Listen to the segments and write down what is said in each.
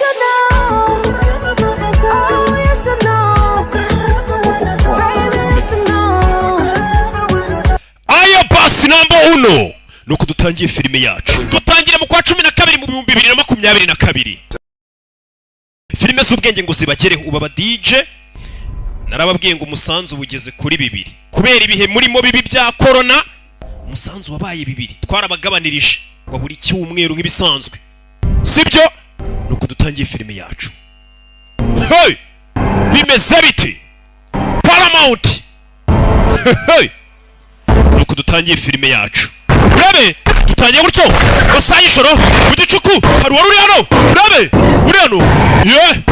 should know. Oh, you should know. Baby, you should know. Aya basi, number uno nuko dutangiye filime yacu. Dutangira mu kwa 12 mu 2022. Filime z'ubwenge ngo zibagereho. Ubu aba DJ narababwiye ngo umusanzu ugeze kuri 2 kubera ibihe murimo bibi bya corona. Umusanzu wabaye 2, twarabagabanirije wa buri cyumweru nk'ibisanzwe, sibyo? Nuko dutangiye filime yacu. Hey! Bimeze biti Paramount. Hey! Nuko dutangiye filime yacu. Urabe dutangiye gutyo masaha y'ijoro mu gicuku. Hari uwari uri hano, urabe uri hano ye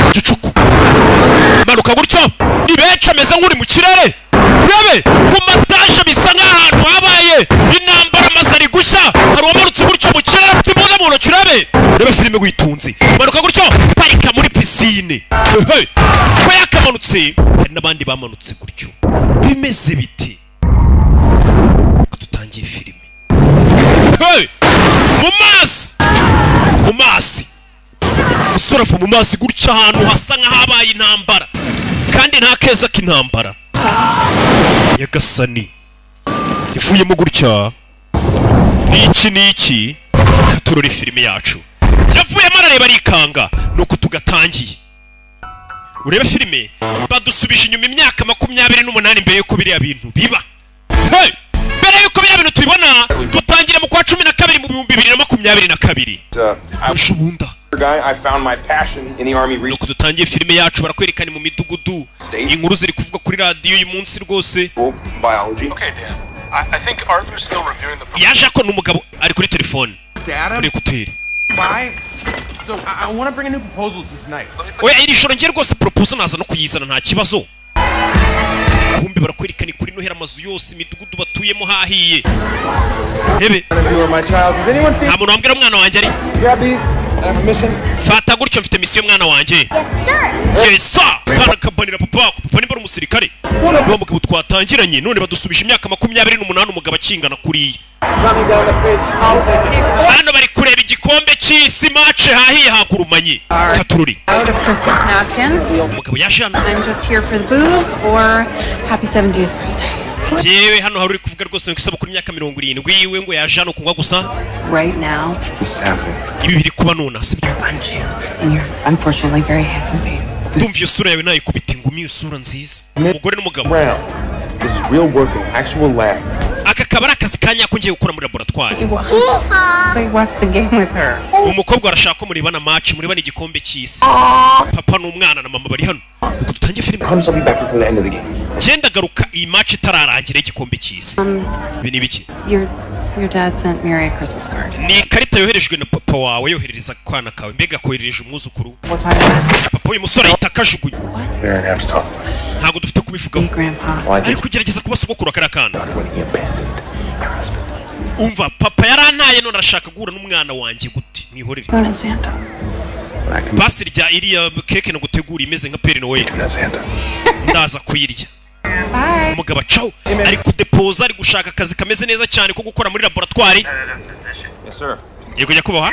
mu gicuku, manuka gutyo. Ni benshi, ameze nk'uri mu kirere. Urabe ku mataje, bisa nk'ahantu habaye intambara, amazu ari gushya. Hari uwamanutse gutyo mu kirere afite imbunda mu ntoki. Urabe, urebe filime witunze. Manuka gutyo, parika muri pisine. Hey! Ko yakamanutse, hari n'abandi bamanutse gutyo. Bimeze biti ko dutangiye filime? Hey! Mu mazi, mu mazi, umusore ava mu mazi gutya, ahantu hasa nk'ahabaye intambara, kandi nta keza k'intambara. Nyagasani, yavuyemo gutya. Niki niki katurore filime yacu. Yavuyemo arareba, arikanga. Nuko tugatangiye. Urebe filime, badusubije inyuma imyaka 28 mbere y'uko biriya bintu biba. Hey! Mbere y'uko biriya bintu tubibona, dutangira mu kwa 12 mu 2022. Ejo bunda. Guy, I found my passion in the Army research Nuko dutangiye filime yacu, barakwerekana mu midugudu, inkuru ziri kuvuga kuri radiyo uyu munsi rwose. Biology. Okay, Dan. I think Arthur's still reviewing the. Yaje ko n'umugabo ari kuri telefone Data? muri écouteurs. Why? So I want to bring a new proposal to you tonight. Oya, iri joro ngiye rwose proposal naza no kuyizana, nta kibazo. Kumbe barakwerekana kuri noheri, amazu yose, imidugudu batuyemo hahiye. Hebe. You are my child. Does anyone see? Nta muntu wambwira umwana wanjye ari. Grab these. I have a mission. Fata gutyo, mfite mission, mwana wanjye. Yes, sir. Yes sir. Kana kabanira papa wako. Papa nimba ari umusirikare, niwo mugabo twatangiranye. None badusubije imyaka 28, umugabo akingana kuriya. Drop me down the bridge. I'll take it. Hano bari kureba igikombe cy'isi, match hahiye, hagurumanye katururi. Out of Christmas napkins. Umugabo yaje hano. I'm just here for the booze or happy 70th birthday. Njyewe hano hari uri kuvuga rwose ngo isabukuru imyaka 70 iwe, ngo yaje hano kunywa gusa. Right now, This is happening. Ibi biri kuba none, sibyo? Punch you in your unfortunately very handsome face. Ndumva iyo sura yawe nayikubita ingumi, iyo sura nziza. Umugore n'umugabo. Brown. This is real work in actual lab. Aka kaba ari akazi ka nyako ngiye gukora muri laboratwari. They watch the game with her. Umukobwa arashaka ko murebana match, murebana igikombe cy'isi. Papa n'umwana na mama bari hano. Nuko dutangiye filime. Promise I'll be back before the end of the game. Genda garuka iyi match itararangira y'igikombe cy'isi. Ibi ni ibiki? Your dad sent Mary a Christmas card. Ni ikarita yoherejwe na papa wawe, yoherereza akana kawe, mbega koherereje umwuzukuru. We'll talk about Papa w'uyu musore ahita akajugunya. We don't have to talk about it. Ntabwo dufite kubivugaho. it, Grandpa. Well, I Ari think kugerageza kuba sogokuru akariya kana. when he abandoned her husband. Umva, papa yarantaye, none arashaka guhura n'umwana wanjye gute? Mwihorere. Going to Santa. I can Basi rya iriya keke nagutegura imeze nka Père Noël. do Santa. Ndaza kuyirya. Bye. Umugabo acaho, ari kudepoza, ari gushaka akazi kameze neza cyane ko gukora muri laboratwari. Yes, sir. Yego nyakubahwa.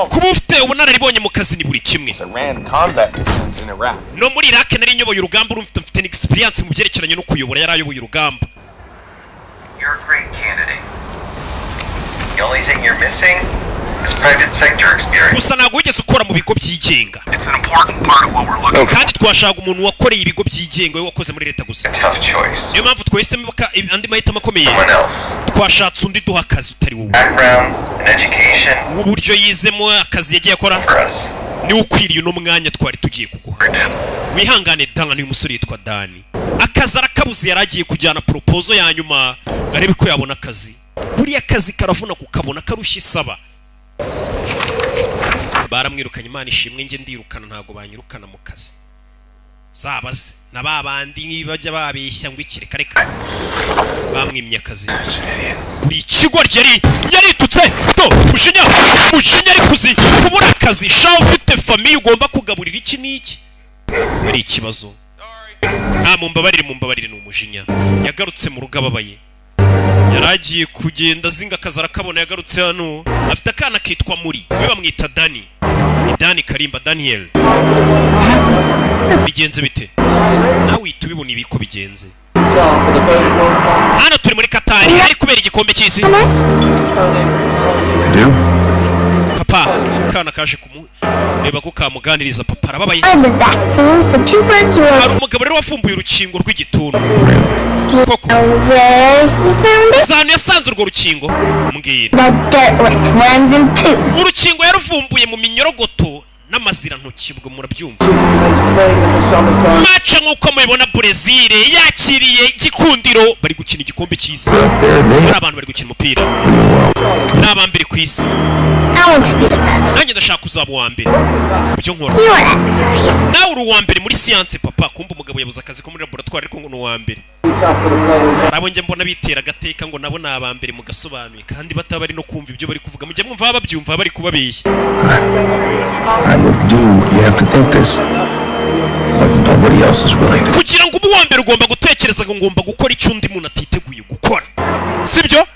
Kuba ufite ubunararibonye mu kazi ni buri kimwe. I ran combat missions in Iraq. No muri Iraq nari nyoboye urugamba, urumva mfite experience mu byerekeranye no kuyobora. Yari ayoboye urugamba. You're a great candidate. The only thing you're missing is private sector experience. Gusa ntabwo wigeze ukora mu bigo byigenga. It's an important part of what we're looking for. Kandi twashaka umuntu wakoreye ibigo byigenga, we wakoze muri leta gusa. Tough choice. Niyo mpamvu twahisemo andi mahitamo akomeye. Someone else. Twashatse undi duha akazi utari wowe. Background and education Uburyo yizemo, akazi yagiye akora, for us. niwe ukwiriye uno mwanya twari tugiye kuguha. Wihangane Dani. Uyu musore yitwa Dani, akazi arakabuze. Yari agiye kujyana proposal ya nyuma arebe ko yabona akazi. Buriya akazi karavuna kukabona, karushya isaba. Baramwirukanye. Imana ishimwe, njye ndirukana, ntabwo banyirukana mu kazi. Zabaze na ba bandi bajya babeshya ngo iki. Reka reka, bamwimye akazi. Buri ikigo yari yaritutse to mushinya mushinya, ari kuzi kubura akazi sha, ufite famille ugomba kugaburira, iki n'iki, ari ikibazo. Nta, mumbabarire, mumbabarire, ni umujinya. Yagarutse mu rugo ababaye. Yari agiye kugenda azinga akazi, arakabona. Yagarutse hano afite akana kitwa Muri, we bamwita Dani. Ni Dani Karimba Daniel. Bigenze bite? Nawe uhita ubibona ibiko bigenze. Hano turi muri Katari, hari kubera igikombe cy'isi. Do? Papa, akana kaje kumureba ko kamuganiriza. Papa arababaye. I'm the vaccine for tuberculosis. Hari umugabo rero wavumbuye urukingo rw'igituntu. Do you Koko. know where he found it? Ahantu yasanze urwo rukingo? Mbwira. The dirt with worms and poop. Urukingo yaruvumbuye mu minyorogoto n'amazirantoki. Ubwo murabyumva, match nk'uko mubibona, Brezil yakiriye Igikundiro, bari gukina igikombe cy'isi. Hari abantu bari gukina umupira, ni abambere ku isi. I want to be the best. Nanjye ndashaka kuzaba uwa mbere mu byo nkora. You are at science. Nawe uri uwa mbere muri siyanse, papa. Kumva umugabo yabuze akazi ko muri laboratwari, ariko ngo ni uwa mbere. Hari abo njya mbona bitera agateka ngo nabo ni aba mbere mu gasobanuye, kandi bataba bari no kumva ibyo bari kuvuga. Mujya mwumva baba babyumva bari kubabeshya. I will do, you have to think this, what nobody else is willing to. Kugira ngo ube uwa mbere, ugomba gutekereza ngo ngomba gukora icyo undi muntu atiteguye gukora, sibyo?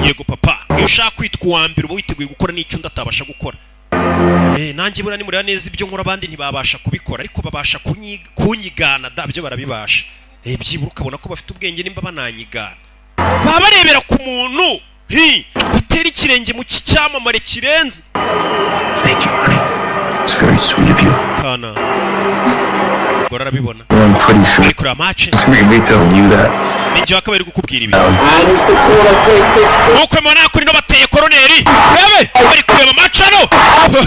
Yego papa. Iyo ushaka kwitwa uwa mbere, uba witeguye gukora n'icyo undi atabasha gukora. Nanjye buriya nimureba neza, ibyo nkora abandi ntibabasha kubikora, ariko babasha kunyigana da, byo barabibasha. Byibura ukabona ko bafite ubwenge nimba bananyigana, baba barebera ku muntu hi batera ikirenge mu cyamamare kirenze. Thank you, honey. It's very sweet of you. Kana ubwo arabibona. I'm pretty sure Ari kureba match. it's me telling you that. Ninjye wakabaye uri kukubwira ibi. Nk'uko mubona kuri no bateye koroneri, rebe bari kureba match hano.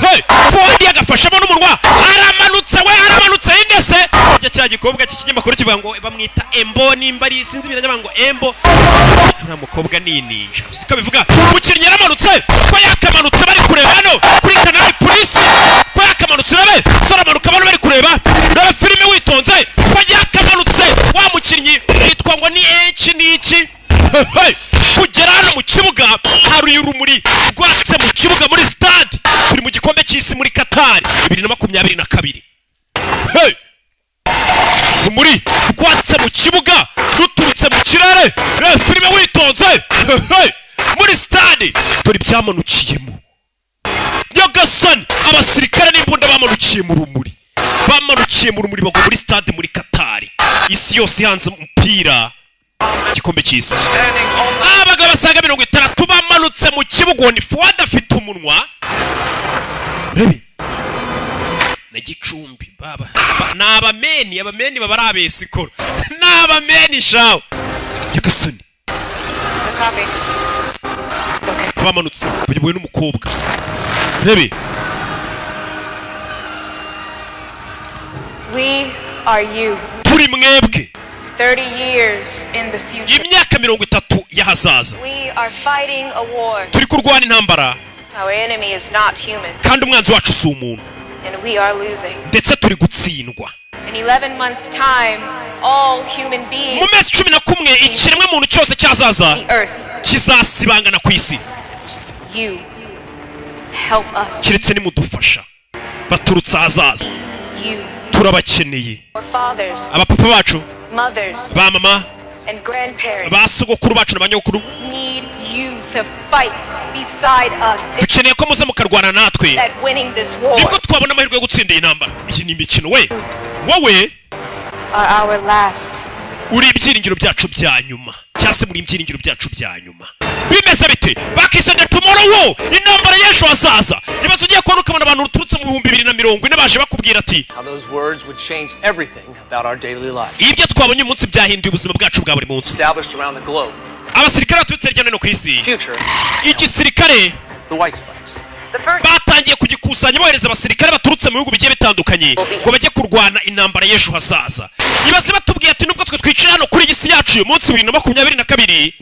Hehe, Fuadi agafashamo n'umunwa, aramanutse we, aramanutse indese. Icyo cya gikobwa cy'ikinyamakuru kivuga ngo bamwita Embo, nimba ari sinzi ibintu ngo Embo, uriya mukobwa ni ninja siko bivuga. Umukinnyi yaramanutse, ko yakamanutse, bari kureba hano kuri Canal Plus, ko yakamanutse, urabe aramanuka, abantu bari kureba. Reba filime witonze, ko yakamanutse. Wa mukinnyi yitwa ngo ni H n'iki. Hey! Kugera hano mu kibuga hari urumuri rwatse mu kibuga muri stade. Turi mu gikombe cy'isi muri Katari 2022. Hey! Urumuri rwatse mu kibuga ruturutse mu kirere. Reba filime witonze. Hey! Muri stade dore ibyamanukiyemo. Nyagasani, abasirikare n'imbunda bamanukiye mu rumuri, bamanukiye mu rumuri, bagwa muri stade muri Katari. Isi yose ihanze umupira, igikombe cy'isi. Abagabo basaga 60 bamanutse mu kibuga. Uwo ni Fuwadi, afite umunwa rebe na Gicumbi. Baba ni abameni, abameni baba ari abesikoro, ni abameni shawe. Nyagasani, bamanutse bayobowe n'umukobwa, rebe. We are you. Turi mwebwe. 30 years in the future. Imyaka 30 y'ahazaza. We are fighting a war. Turi kurwana intambara. Our enemy is not human, Kandi umwanzi wacu si umuntu. and we are losing. Ndetse turi gutsindwa. In 11 months' time, all human beings, Mu mezi 11, ikiremwa muntu cyose cyazaza the earth, kizasibangana ku isi. you help us. Keretse nimudufasha. Baturutse ahazaza. You, Turabakeneye. our fathers, Abapapa bacu, mothers, ba mama, and grandparents ba sogokuru bacu na ba nyogokuru, need you to fight beside us dukeneye ko muza mukarwana natwe. at winning this war. Nibwo twabona amahirwe yo gutsinda iyi ntambara. Iyi ni imikino we. Wowe Are our last uri ibyiringiro byacu bya nyuma, cyangwa se muri ibyiringiro byacu bya nyuma. Bimeze bite? Bakise The Tomorrow War, intambara y'ejo hazaza. Ibibazo ugiye kubona, ukabona abantu uturutse mu 2040 baje bakubwira ati How those words would change everything about our daily life. Ibyo twabonye uyu munsi byahinduye ubuzima bwacu bwa buri munsi. Established around the globe. Abasirikare baturutse hirya no hino ku isi. Future, Igisirikare the White Spikes. batangiye kugikusanya, bohereza abasirikare baturutse mu bihugu bigiye bitandukanye ngo bajye kurwana intambara y'ejo hazaza. Ibaze batubwiye ati nubwo twe twicaye hano kuri iyi si yacu uyu munsi 2022,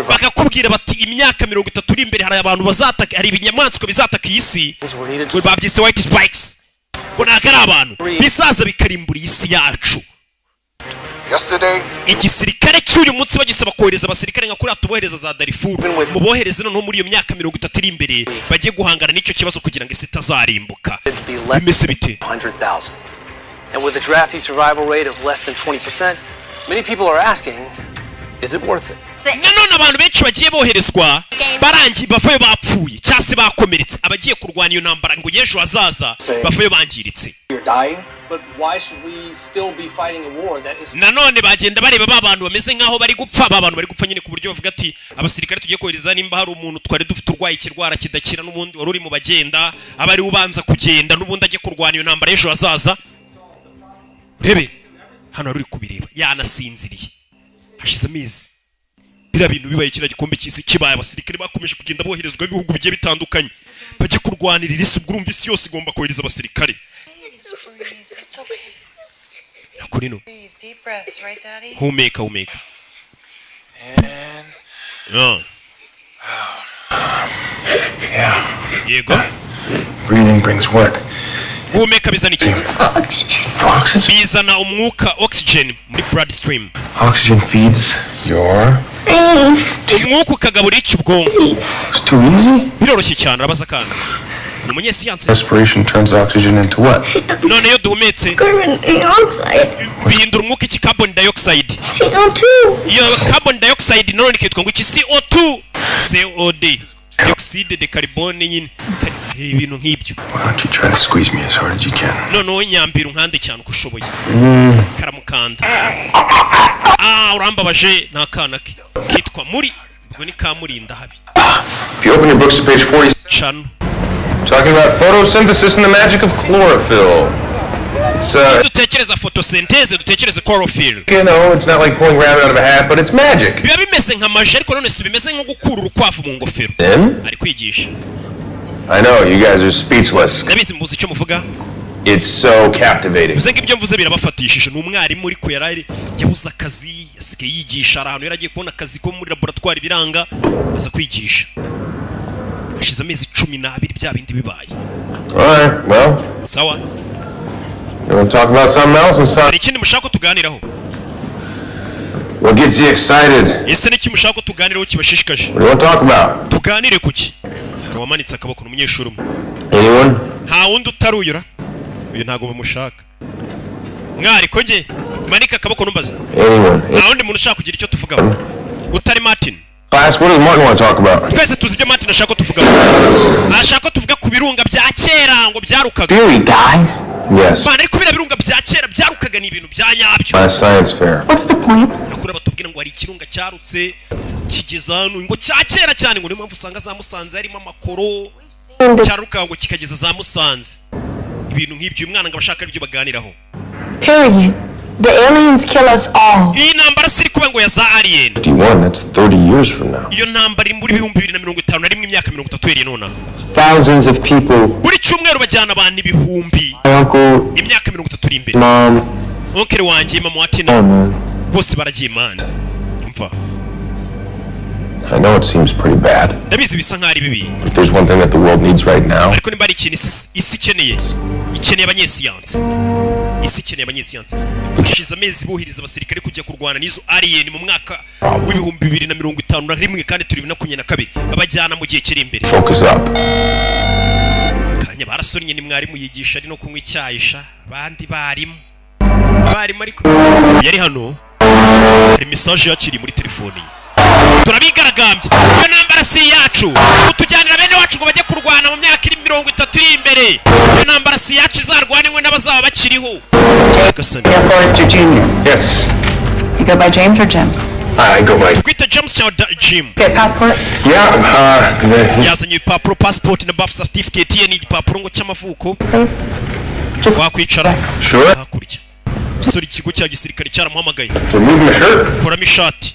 bakakubwira bati imyaka 30 iri imbere hari abantu bazataka, hari ibinyamaswa bizataka iyi si, ngo babyise White Spikes, ngo ntabwo ari abantu, bizaza bikarimbura iyi si yacu. Yesterday, Igisirikare cy'uyu munsi bagisaba kohereza abasirikare nka kuriya tubohereza za Darifuru, mubohereze noneho muri iyo myaka 30 iri imbere bajye guhangana n'icyo kibazo kugira ngo isi itazarimbuka. Bimeze bite? 100,000. And with a draftee survival rate of less than 20%, many people are asking, is it worth it? The Nanone abantu benshi bagiye boherezwa barangiye bavayo bapfuye cyangwa se bakomeretse. Abagiye kurwana iyo ntambara ngo y'ejo hazaza bavayo bangiritse. You're dying, but why should we still be fighting a war that is Nanone bagenda bareba ba bantu bameze nk'aho bari gupfa, ba bantu bari gupfa nyine, ku buryo bavuga ati abasirikare tugiye kohereza, nimba hari umuntu twari dufite urwaye ikirwara kidakira n'ubundi wari uri mu bagenda, aba ari we ubanza kugenda, n'ubundi ajye kurwana iyo ntambara y'ejo hazaza. Urebe hano wari uri kubireba yanasinziriye. Hashize amezi biriya bintu bibaye, kiriya gikombe cy'isi kibaye, abasirikare bakomeje kugenda boherezwa ibihugu bigiye bitandukanye bajye kurwanirira isi. Ubwo urumva isi yose igomba kohereza abasirikare. Breathe. It's okay. Kuri no Breathe. Deep breaths, right, Daddy? Humeka, humeka. Ah. Yego. Breathing brings what? Guhumeka bizana iki? Oxygen. Bizana umwuka, oxygen, muri blood stream. Oxygen feeds your. Umwuka ukagabura iki ubwonko? It's too easy. Biroroshye cyane. Arabaza akana, ni umunyesiyanse. Respiration turns oxygen into what? None iyo duhumetse Carbon dioxide. bihindura umwuka iki? Carbon dioxide. CO2. Iyo carbon dioxide nanone ikitwa ngo iki? CO2, COD, dioxyde de carbone nyine. Ibintu nk'ibyo. Why don't you try to squeeze me as hard as you can? Noneho nyambira unkande cyane uko ushoboye. Karamukanda. Ah, urambabaje. Ni akana ke kitwa muri ubwo ni kamurinda habi. If you open your books to page 47, Cano. talking about photosynthesis and the magic of chlorophyll. It's, Dutekereza photosynthèse, dutekereze chlorophyll. It's not like pulling rabbit out of a hat, but it's magic. Biba bimeze nka magie, ariko none si bimeze nko gukura urukwavu mu ngofero. Then? Ari kwigisha. I know, you guys are speechless. Ndabizi muzi icyo muvuga. It's so captivating. Bivuze ngo ibyo mvuze birabafatishije. Ni umwarimu, ariko yari yabuze akazi, asigaye yigisha. Hari ahantu yari agiye kubona akazi ko muri laboratwari biranga, aza kwigisha. Hashize amezi 12 bya bindi bibaye. Alright, well, Sawa. you want to talk about something else and start? Hari ikindi mushaka ko tuganiraho? What gets you excited? Ese n'iki mushaka ko tuganiraho kibashishikaje? What do you want to talk about? Tuganire ku ki? Hari uwamanitse akaboko, ni umunyeshuri umwe. Anyone? Nta wundi utaruyura. Uyu ntabwo bamushaka. Mwari ko nge manika akaboko numbaze. Anyone? Nta wundi muntu ushaka kugira icyo tuvugaho utari Martin? Class, what does Martin want to talk about? Twese tuzi ibyo Martin ashaka ko tuvugaho. Ashaka ko tuvuga ku birunga bya kera ngo byarukaga. Theory, guys? Yes. Bana, ariko biriya birunga bya kera byarukaga ni ibintu bya nyabyo. Last science fair. What's the point? Nakuri batubwira ngo hari ikirunga cyarutse kigeza hano ngo cya kera cyane, ngo niyo mpamvu usanga za Musanze harimo amakoro, cyaruka ngo kikageza za Musanze, ibintu nk'ibyo. Uyu mwana ngo abashaka aribyo baganiraho. Period. The aliens kill us all. Iyi ntambara siri kuba ngo ya za alien. 51, that's 30 years from now. Iyo ntambara iri muri 2051, imyaka 30 uhereye nonaha. Thousands of people. Buri cyumweru bajyana abantu ibihumbi. My uncle, Imyaka 30 iri imbere. mom. Oncle wanjye, mama wa Tina. Oh, man. Bose baragiye, man, mva. I know it seems pretty bad. Ndabizi bisa nkaho ari bibi. If there's one thing that the world needs right now, Ariko nimba hari ikintu isi ikeneye, ikeneye abanyesiyansi. Isi ikeneye abanyesiyansi. Hashize amezi bohereza abasirikare kujya kurwana n'izo alien mu mwaka w'2051, kandi turi 2022, babajyana mu gihe kiri imbere. Focus up. Kanya barasonnye. Ni mwarimu yigisha ari no kunywa icyayi sha. Abandi barimu, abarimu ariko yari hano, hari message yakiriye muri telefoni ye. Turabigaragambye, iyo ntambara si iyacu. Utujyanira bene wacu ngo bajye kurwana mu myaka iri 30 iri imbere, iyo ntambara si iyacu, izarwanwe n'abazaba bakiriho. Nyagasani. Dale Forrester Jr. Yes. You go by James or Jim? I go by. Twita James cyangwa Jim? Get passport? Yeah, Yazanye ibipapuro, passport na birth certificate ye, ni igipapuro ngo cy'amavuko. Please. Just Wakwicara. Sure. Hakurya usore, ikigo cya gisirikare cyaramuhamagaye. Remove my shirt. Kuramo ishati.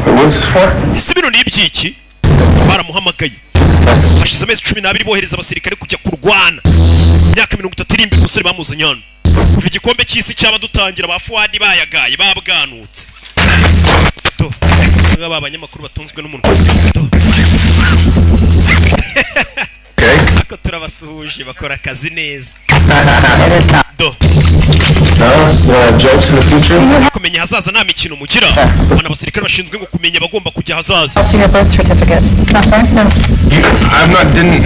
Wait, what is this for? Ese bino ni iby'iki? Baramuhamagaye. Hashize amezi 12 bohereza abasirikare kujya kurwana imyaka 30 iri imbere. Umusore bamuzanye hano kuva igikombe cy'isi cyaba dutangira, ba Fuadi bayagaye babwanutse. Do ngaba abanyamakuru batunzwe n'umunwa do. Ariko turabasuhuje, bakora akazi neza do. No? You don't have jokes in the future? Kumenya ahazaza nta mikino mugira. Abana abasirikare bashinzwe ngo kumenya abagomba kujya ahazaza. Also your birth certificate. It's not there? No. You, I'm not, didn't.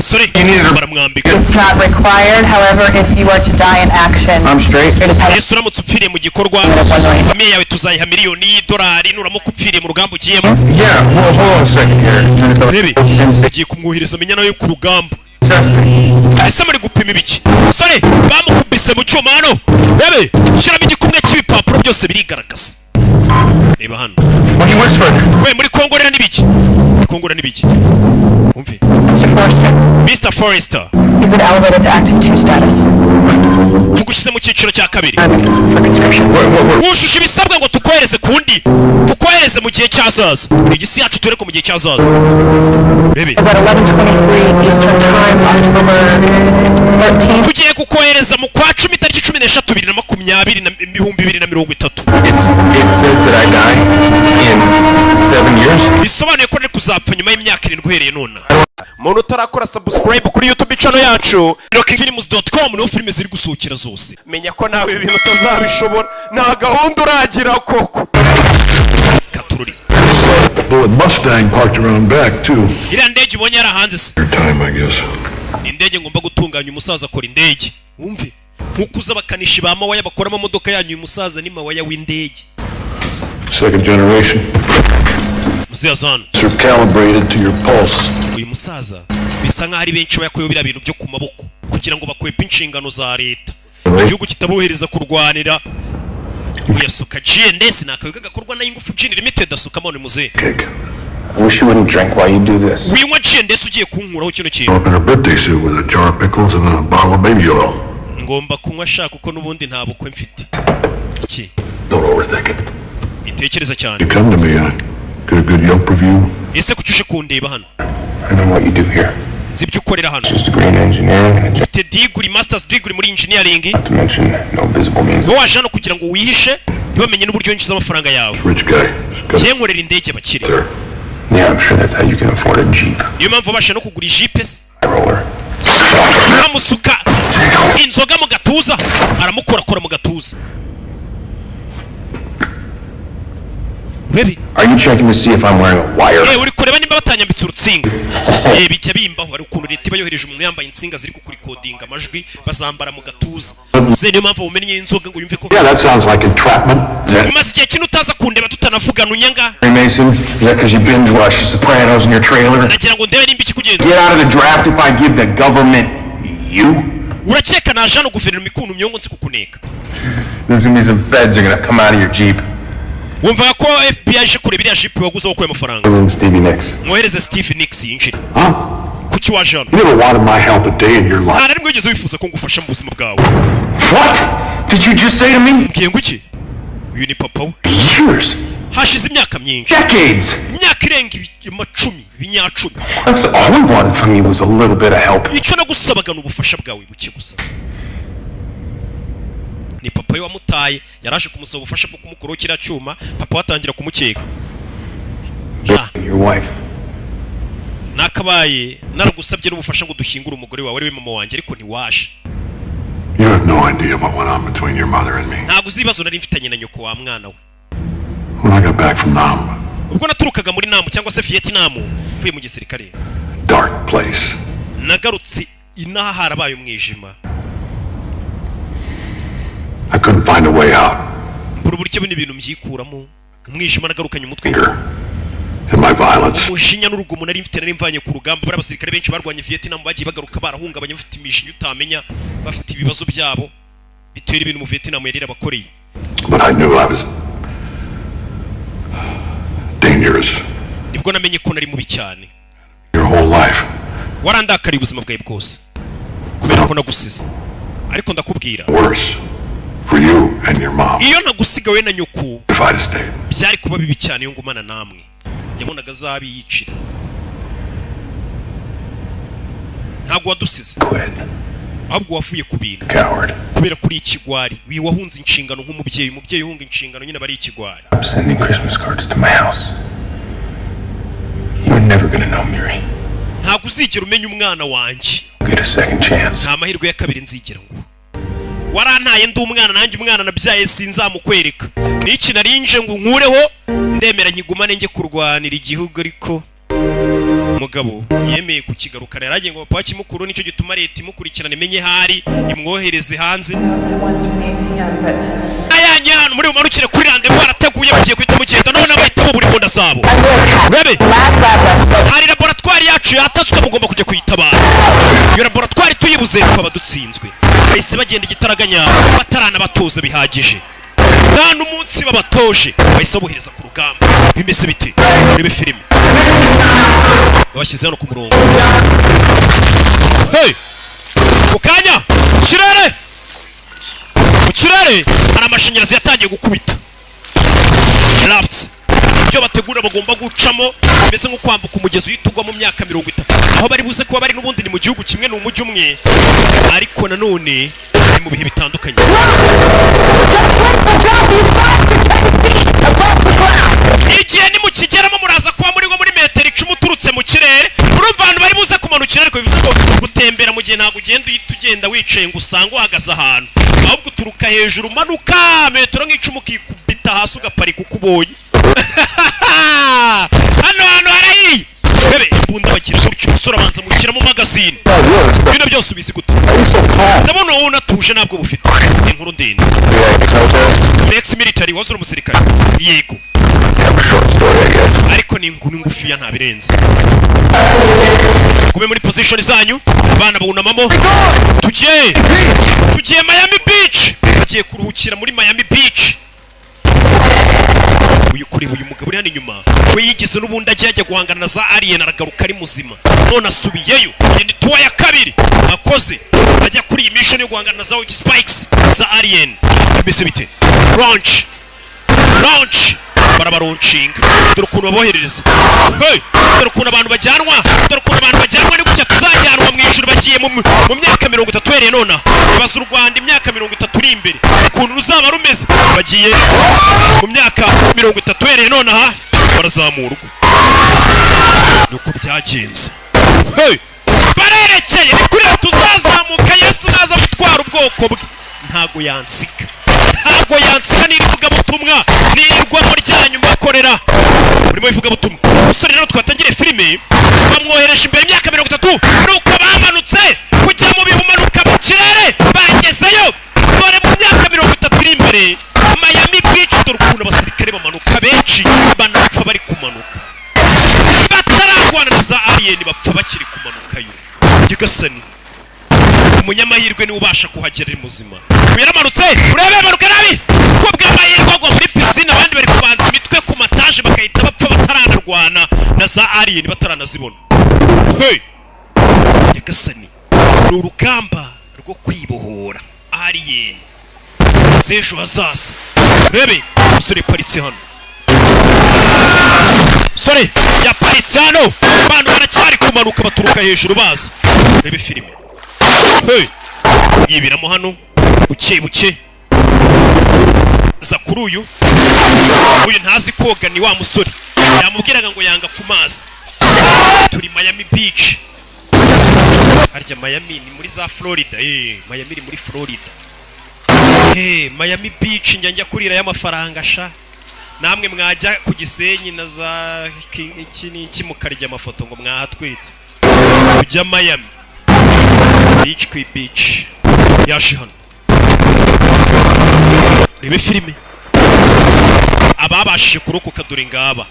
Sore baramwambika. It's not required. However, if you are to die in action, I'm straight. your dependent Ese uramutse upfiriye mu gikorwa, famille yawe tuzayiha miliyoni y'idolari, nuramuka upfiriye mu rugamba ugiyemo? Yeah, well, hold on a second here. Rebe, agiye kumwohereza amenya nawe ku rugamba. Ese muri gupima ibiki? Sore bamukubise mu cyuma hano. Rebe, shyiramo igikumwe cy'ibipapuro, byose birigaragaza. Reba hano. What he whispered. We, muri kongorera n'ibiki? Muri kongorera n'ibiki? Umve. Mr. Forrester, Mr. Forrester, you've been elevated to active 2 status. Tugushyize mu cyiciro cya kabiri. For conscription. Wujuje ibisabwa ngo tukohereze ku wundi, tukohereze mu gihe cy'azaza. Igisi yacu tureke mu gihe cy'azaza. Rebe. Is at 11:23 Eastern Time, October 13th. Tugiye kukohereza mu kwa 10, tariki 13, bibiri na makumyabiri na 2030. It says that I die in 7 years. Bisobanuye ko nari kuzapfa nyuma y'imyaka 7 uhereye none. Umuntu utarakora subscribe kuri YouTube channel yacu, rockfilms.com, niho filime ziri gusohokera zose. Menya ko nawe ibi bintu utazabishobora, nta gahunda uragira koko. Katururi. Bullet Mustang parked around back, too. Iriya ndege ubonye yari hanze se? Your time, I guess. Ni indege ngomba gutunganya. Umusaza akora indege, wumve nkuko uzi abakanishi ba mawaya bakora amamodoka yanyu, uyu musaza ni mawaya w'indege. Second generation. Muzehe hano. They're calibrated to your pulse. Uyu musaza bisa nkaho ari benshi bayakuyeho biriya bintu byo ku maboko kugira ngo bakwepe inshingano za leta, igihugu kitabohereza kurwanira. Uyasuka G&S, ni akayoga gakorwa na Ingufu Gin Limited. Asukamo ni muzehe. I wish you wouldn't drink while you do this. Winywa G&S ugiye kunkuraho kino kintu. Up in her birthday suit with a jar of pickles and a bottle of baby oil. Ngomba kunywa shaka, kuko n'ubundi nta bukwe mfite. Iki? Don't overthink it. Itekereza cyane. You come to me, I get a good Yelp review. Ese kuki uje kundeba hano? I know what you do here. Nzi ibyo ukorera hano. Just degree in engineering and a Ufite degree, masters degree muri engineering. not to mention no visible means. Wowe waje hano kugira ngo wihishe, ntibamenye n'uburyo winjiza amafaranga yawe. Rich guy. Njye nkorera indege bakire. Yeah, I'm sure that's how you can afford a Jeep. Niyo mpamvu wabasha no kugura ijipe se. Roller. Amusuka inzoga mu gatuza, aramukorakora mu gatuza. Baby. Are you checking to see if I'm wearing a wire? Uri kureba nimba batanyambitse urutsinga? Bijya bimbaho. Hari ukuntu leta iba yohereje umuntu yambaye insinga ziri kukurikodinga amajwi, bazambara mu gatuza. Ze niyo mpamvu umennye inzoga ngo yumve ko. Yeah, that sounds like entrapment. Umaze igihe kinini utaza kundeba, tutanavugana, unyanga. Hey Mason, is that because you binge watch The Sopranos in your trailer? Nagira ngo ndebe nimba ikikugenda. Get out of the draft if I give the government you? Urakeka naje hano guverinoma ikuntumyeho ngo nzi kukuneka? There's gonna be some feds are gonna come out of your Jeep. Wumvaga ko FBI ije kureba iriya jipe waguze aho ukuye amafaranga? And Stevie Nicks. Mwohereze Steve Nicks yinjire. Huh? Kuki waje hano? You never wanted my help a day in your life. Nta na rimwe wigeze wifuza ko ngufasha mu buzima bwawe. What did you just say to me? Mbwiye ngo iki? Uyu ni papa we. Years. Hashize imyaka myinshi. Decades. Imyaka irenga amacumi, ibinyacumi. That's all we wanted from you was a little bit of help. Icyo nagusabaga ni ubufasha bwawe buke gusa. Ni papa we wamutaye, yaraje kumusaba ubufasha bwo kumukuraho kiriya cyuma, papa we atangira kumukeka. Your wife. Nakabaye naragusabye n'ubufasha ngo dushyingure umugore wawe, ari we mama wanjye, ariko ntiwaje. You have no idea what went on between your mother and me. Ntabwo uzi ibibazo nari mfitanye na nyoko wa mwana we. When I got back from Nam, Ubwo naturukaga muri Namu cyangwa se Vietnam, mvuye mu gisirikare, dark place. nagarutse inaha harabaye umwijima. I couldn't find a way out. Mbura uburyo bino bintu mbyikuramo, umwijima nagarukanye umutwe. And my violence. Umujinya n'urugomo nari mfite nari mvanye ku rugamba. Bari abasirikare benshi barwanye Vietnam bagiye bagaruka barahungabanye, bafite imijinya utamenya, bafite ibibazo byabo bitera ibintu mu Vietnam yari yarabakoreye. But I knew I was dangerous Nibwo namenye ko nari mubi cyane. your whole life. Warandakariye ubuzima bwawe bwose kubera ko nagusize, ariko ndakubwira, Worse for you and your mom iyo nagusiga we na nyoko, if I'd have stayed. byari kuba bibi cyane iyo ngumana namwe. Yabonaga azabiyicira. Ntabwo wadusize, ahubwo wavuye ku bintu. Coward. Kubera kuri ikigwari, wahunze inshingano nk'umubyeyi. Umubyeyi uhunga inshingano nyine aba ari ikigwari. Stop sending Christmas cards to my house. You're never gonna know Miri. Ntabwo uzigera umenya umwana wanjye. Get a second chance. Nta mahirwe ya kabiri nzigera ngo warantaye ndi umwana, nanjye umwana nabyaye sinzamukwereka. N'iki narinje ngo nkureho, ndemera nkigumane njye kurwanira igihugu, ariko Umugabo yemeye kukigarukana, yaragiye ngo papa kimukuru, nicyo gituma leta imukurikirana, imenye hari imwohereze hanze. Ayanye hano muri bumanukire kuri rendez-vous harateguye, bagiye guhita mugenda none bahita bubura imbunda zabo. Urebe, hari laboratwari yacu yatatswe, mugomba kujya kuyitabara. Iyo laboratwari tuyibuze twaba dutsinzwe. Bahise bagenda igitaraganya, bataranabatoza bihagije, nta n'umunsi babatoje, bahise babohereza ku rugamba. Bimeze bite? Urebe filime, babashyize hano ku murongo. Hey! Mu kanya kirere, mu kirere hari amashanyarazi yatangiye gukubita rafts. Ibyo bategura bagomba gucamo bimeze nko kwambuka umugezi uhita ugwa mu myaka 30. Aho bari buze kuba bari n'ubundi ni mu gihugu kimwe, ni umujyi umwe, ariko nanone ni mu bihe bitandukanye. Igihe nimukigeramo muraza kuba muri nko muri metero 10 uturutse mu kirere. Urumva ahantu bari buze kumanukira, ariko bivuze ngo gutembera mu gihe ntabwo ugenda uhita ugenda wicaye ngo usange uhagaze ahantu, ahubwo uturuka hejuru umanuka metero nk'icumi, ukikubita hasi, ugaparika uko ubonye. Hano hantu harahiye. Bebe imbunda bagira gutyo, umusore abanza mushyiramo magazine. Bino byose ubizi gute? Ndabona wowe unatuje, ntabwo bufite inkuru ndende. Ex military, wahoze uri umusirikare? Yego, ariko ni inkuru ngufiya, nta birenze. Gume muri position zanyu, abana bunamamo. Tugiye Miami Beach, bagiye kuruhukira muri Miami Beach. Uyu kureba uyu mugabo uri hano inyuma, we yigeze n'ubundi ajya guhangana na za alien, aragaruka ari muzima, none asubiyeyo. Iyi ni tour ya kabiri akoze ajya kuri iyi mission yo guhangana na za white spikes za alien. Bimeze bite? Launch, launch, barabaronshinga. Dore ukuntu baboherereza. Hey! Dore ukuntu abantu bajyanwa, dore ukuntu abantu bajyanwa. Ni gutya tuzajyanwa mu ijuru. Bagiye mu myaka 30 uhereye nonaha. Ibaza u Rwanda imyaka 30 iri imbere ukuntu ruzaba rumeze. Bagiye mu myaka 30 uhereye nonaha, barazamurwa. Nuko byagenze. Hey! Barerekeye ni kuriya tuzazamuka. Yesu naza gutwara ubwoko bwe ntago yansiga, ntago yansiga. N'irivugabutumwa n'irwamo ryanyu mbakorera urimo ivugabutumwa. Umusore rero twatangiriye filime bamwohereje imbere imyaka 30, nuko bamanutse kujya mu bihumanuka mu kirere, bagezeyo. Dore mu myaka 30 iri imbere, Miami Beach. Dore ukuntu abasirikare bamanuka, benshi banapfa bari kumanuka, batararwana na za alien, bapfa bakiri kumanukayo. Nyagasani, umunyamahirwe niwe ubasha kuhagera ari muzima. Uyu yaramanutse, urebe, manuka nabi ko bw'amahirwe agwa muri pisine. Abandi bari kubanza imitwe ku mataje bagahita bapfa bataranarwana na za alien, bataranazibona. Hey! Nyagasani, ni urugamba rwo kwibohora alien z'ejo hazaza. Rebe umusore yaparitse hano, sore yaparitse hano, abantu baracyari kumanuka baturuka hejuru baza. Rebe filime. Hey! Yibiramo hano buke buke, za kuri uyu. Uyu ntazi koga, ni wa musore yamubwiraga ngo yanga ku mazi. Turi Miami Beach. Harya Miami ni muri za Florida? Miami iri muri Florida. Miami Beach njya kurira y'amafaranga sha. Namwe mwajya ku Gisenyi na za iki n'iki mukarya amafoto ngo mwahatwitse. Tujya Miami Beach, ku beach yaje hano. Rebe filime, ababashije kurokoka dore ngaba.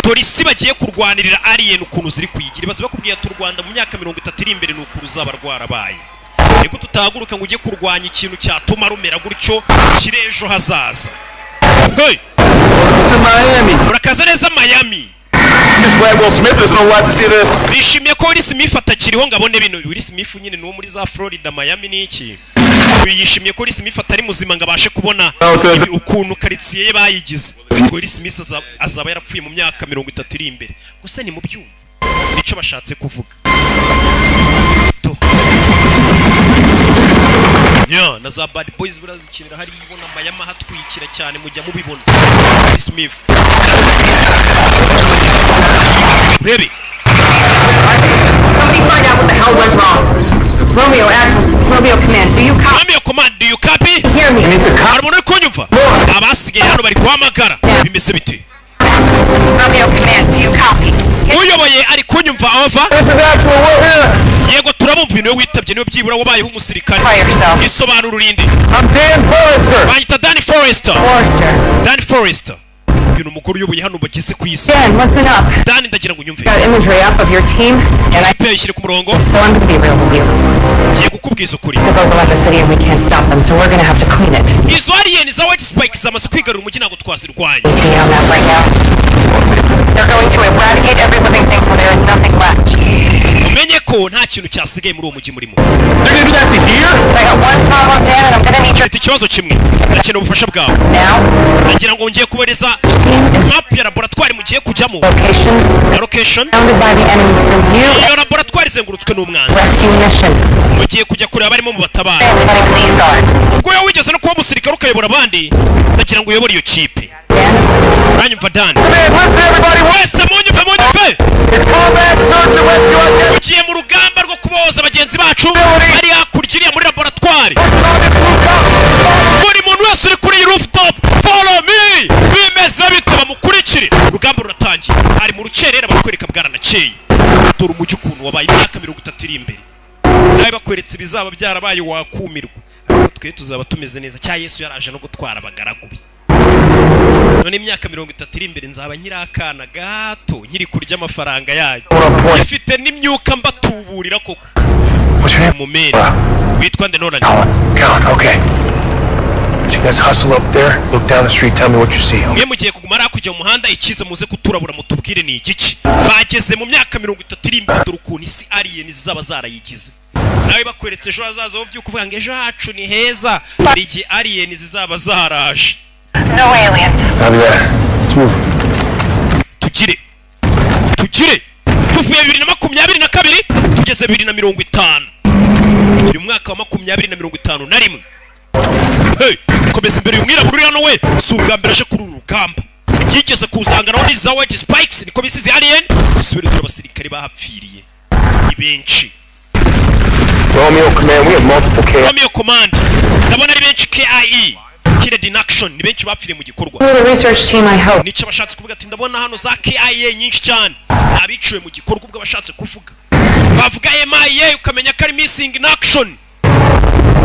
Dore isi bagiye kurwanirira, alien ukuntu ziri kuyigira. Baza bakubwiye ati u Rwanda mu myaka 30 iri imbere ni ukuntu ruzaba rwarabaye. Nigute utahaguruka ngo ujye kurwanya ikintu cyatuma rumera gutyo kiri ejo hazaza? Hey! To Miami. Murakaza neza Miami. I'm just glad Will Smith isn't alive to see this. Bishimiye ko Will Smith atakiriho ngo abone bino. Will Smith nyine ni uwo muri za Florida, Miami ni iki. Uyu yishimiye ko Will Smith atari muzima ngo abashe kubona ibi, ukuntu karitsiye ye bayigize. Will Smith azaba yarapfuye mu myaka 30 iri imbere. Gusa ni mu byumva nicyo bashatse kuvuga. To nya na za Bad Boys burazikinira hari, ibona Miami ahatwikira cyane, mujya mubibona. Will Smith, urebe. Somebody find out what the hell went wrong. Romeo, Actual, this is Romeo Command. Do you copy? Romeo Command, do you copy? Hear me. Hari umuntu uri kunyumva? Abasigaye hano bari guhamagara. Bimeze bite? Romeo Command, do you copy? Uyoboye ari kunyumva? Turabumva, over. Yego, turabumva. Uyu niwe witabye, niwe byibura wabayeho umusirikare. Isobanura urinde. I'm Dan Forrester. Banyita Danny Forrester. Forrester. Danny Forrester, uyu ni umugore uyoboye hano bageze ku isi. Dan, listen up. Dan, ndagira ngo unyumve. Got imagery up of your team, and I. Ikipe yayishyire ku murongo. So I'm gonna be real with you. Ngiye kukubwiza ukuri. It's overrun the city and we can't stop them, so we're gonna have to clean it. Izo alien za white spikes zamaze kwigarura umujyi, ntabwo twazirwanya. ETA on that right now. They're going to eradicate every living thing till there is nothing left. Umenye ko nta kintu cyasigaye muri uwo mujyi murimo. They're gonna do that to here? I got one problem, Dan, and I'm gonna need your Mfite ikibazo kimwe, ndakeneye ubufasha bwawe. now. Ndagira ngo ngiye kubereza map ya laboratwari mugiye kujyamo Location na location. surrounded by the enemy, so you Iyo laboratwari izengurutswe n'umwanzi. rescue mission. Mugiye kujya kureba barimo mu batabara. Letting lead guard. Ubwo wowe wigeze no kuba umusirikare ukayobora abandi, ndagira ngo uyobore iyo kipe. Dan, Uranyumva, Dan? Man, listen, everybody. Wese munyumve, munyumve. It's combat search and rescue out there. Tugiye mu rugamba rwo kubohoza bagenzi bacu bari hakurya iriya muri laboratwari. Buri muntu wese uri kuri iyi rooftop, follow me. Bimeze bite? Bamukurikire, urugamba ruratangiye. Hari mu rukerera, barakwereka bwaranakeye. Dore umujyi ukuntu wabaye imyaka 30 iri imbere. Nawe bakweretse ibizaba byarabaye wakumirwa, ariko twe tuzaba tumeze neza cya Yesu yaraje no gutwara abagaragu be. None imyaka 30 iri imbere nzaba nkiri akana gato, nkiri kurya amafaranga yayo, ifite n'imyuka mbatuburira koko. What's your name? Umumeri witwa nde? Nolan. Colin. Colin, okay. So you guys hustle up there, look down the street, tell me what you see. Okay? Mwe mugiye kuguma ari hakurya mu muhanda, ikiza muze kuturabura mutubwire ni igiki. Bageze mu myaka 30 iri imbere, dore ukuntu isi alien zaba zarayigize. Nawe bakweretse ejo hazaza ho by'ukuvuga ngo ejo hacu ni heza, hari igihe alien zizaba zaraje. No alien. Copy that. Let's move. Tugire tugire, tuvuye 2022 tugeze 2050, turi mu mwaka wa 2051. Hey, komeza imbere. Uyu mwirabura uri hano we si ubwa mbere aje kuri uru rugamba, yigeze kuzanganaho n'iza white spikes, niko bisize alien. Subire, dore abasirikare bahapfiriye ni benshi. Romeo Command, we have multiple K. Romeo Command, ndabona ari benshi KIE, killed in action, ni benshi bapfiriye mu gikorwa. We're the research team, I hope. Nicyo abashatse kuvuga ati ndabona hano za KIA nyinshi cyane, abiciwe mu gikorwa. Ubwo abashatse kuvuga bavuga MIA ukamenya ko ari missing in action.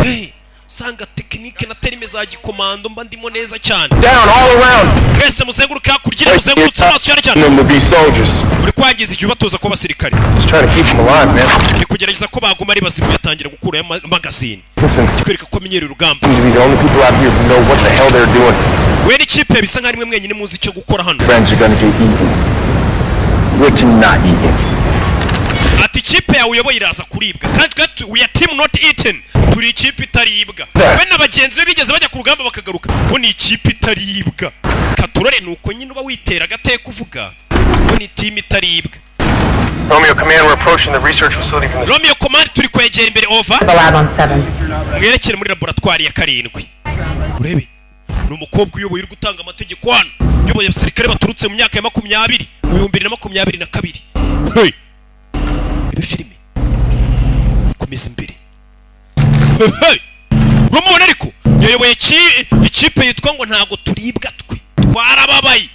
Hey, usanga tekinike na terime za gikomando mba ndimo neza cyane. Down all around. Mwese muzenguruke hakurya, muzengurutse amaso cyane cyane. Them to be soldiers. Uri kwangiza igihe ubatoza kuba abasirikare. Just trying to keep them alive, man. Ni kugerageza ko baguma ari bazima. Yatangira gukurayo magazine. Listen, kikwereka ko amenyereye urugamba. seem to be the only people out here who know what the hell they're doing. We n'ikipe bisa nkaho ari mwe mwenyine muzi icyo gukora hano. Friends are gonna get eaten. We're to not eat. Ati ikipe yawe uyoboye iraza kuribwa, kandi twe we are team not eaten, turi ikipe itaribwa. We na bagenzi be bigeze bajya ku rugamba bakagaruka, bo ni ikipe itaribwa. Katurore, ni uko nyine uba witera agateka uvuga bo ni team itaribwa. Romeo Command, we're approaching the research facility from the Romeo Command, turi kwegera imbere, over. The lab on 7. Mwerekere muri laboratwari ya karindwi. Urebe, ni umukobwa uyoboye, uri gutanga amategeko hano, uyoboye abasirikare baturutse mu myaka ya makumyabiri, mu 2022. Hey! Ibe filime komeza imbere. Hey! Uramubona, ariko yayoboye ikipe yitwa ngo ntago turibwa, twe twarababaye,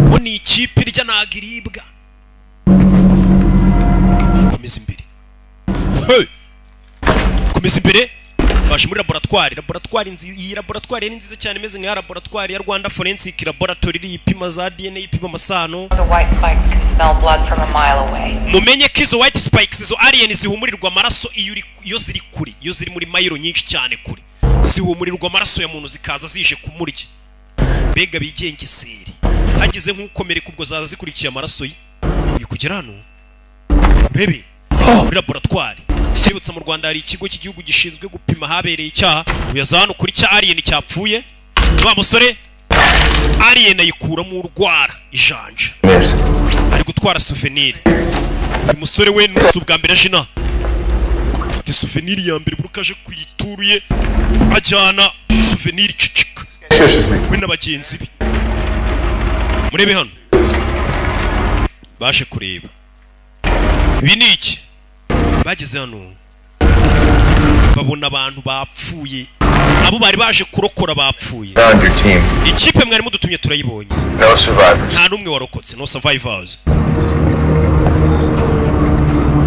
bo ni ikipe irya ntago iribwa. Komeza imbere. Hey! Komeza imbere, baje muri laboratwari. Laboratwari iyi laboratwari ni nziza cyane, imeze nka laboratwari ya Rwanda Forensic Laboratory, iri ipima za DNA, ipima amasano. The white spikes can smell blood from a mile away. Mumenye ko izo white spikes, izo alien zihumurirwa amaraso iyo uri, iyo ziri kure, iyo ziri muri mayiro nyinshi cyane kure, zihumurirwa amaraso ya muntu zikaza zije kumurya. Mbega bigengeseri, hagize nk'ukomereka ubwo zaza zikurikiye amaraso ye. Uri kugera hano urebe muri laboratwari. Sibutsa, mu Rwanda hari ikigo cy'igihugu gishinzwe gupima ahabereye icyaha. Uyaza hano kuri cya alien cyapfuye, wa musore alien ayikuramo urwara ijanja, ari gutwara souvenir. Uyu musore we si ubwa mbere aje inaha, afite souvenir ya mbere buri uko aje kuyituruye ajyana souvenir. Cicika we na bagenzi be, murebe hano baje kureba ibi ni iki. Bageze hano babona abantu bapfuye, abo bari baje kurokora bapfuye. Found your team. Ikipe mwari mudutumye turayibonye. No survivors. Nta n'umwe warokotse, no survivors.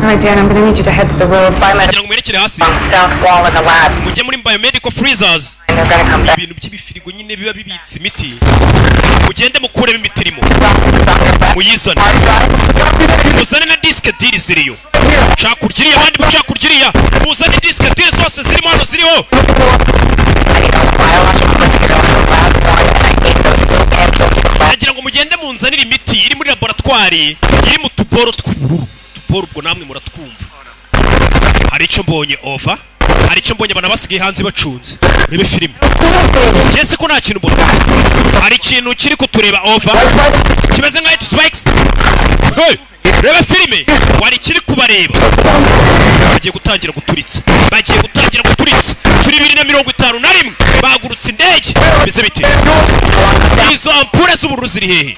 All right, Dan, I'm gonna need you to head to the row of biomedical Kugira ngo mwerekere hasi on the south wall in the lab. mujye muri biomedical freezers, And they're gonna come back. ibintu by'ibifirigo nyine biba bibitse imiti, mugende mukuremo imiti irimo muyizane, muzane na disike diri ziriyo cakurya iriya, abandi mucakurya iriya, muzane disike diri zose zirimo hano ziriho. Nagira ngo mugende munzanire imiti iri muri laboratwari iri mu tuboro tw'ubururu, tuboro ubwo namwe muratwumva. Hari icyo mbonye, over. Hari icyo mbonye. Abantu basigaye hanze bacunze. Urebe filime njye ko nta kintu mbona. Hari ikintu kiri kutureba, over, kimeze nka spikes. Hey! Reba filime, wari kiri kubareba. Bagiye gutangira guturitsa, bagiye gutangira guturitsa. Turi 2051, bagurutse indege. Bimeze bite? Izo ampure z'ubururu ziri hehe?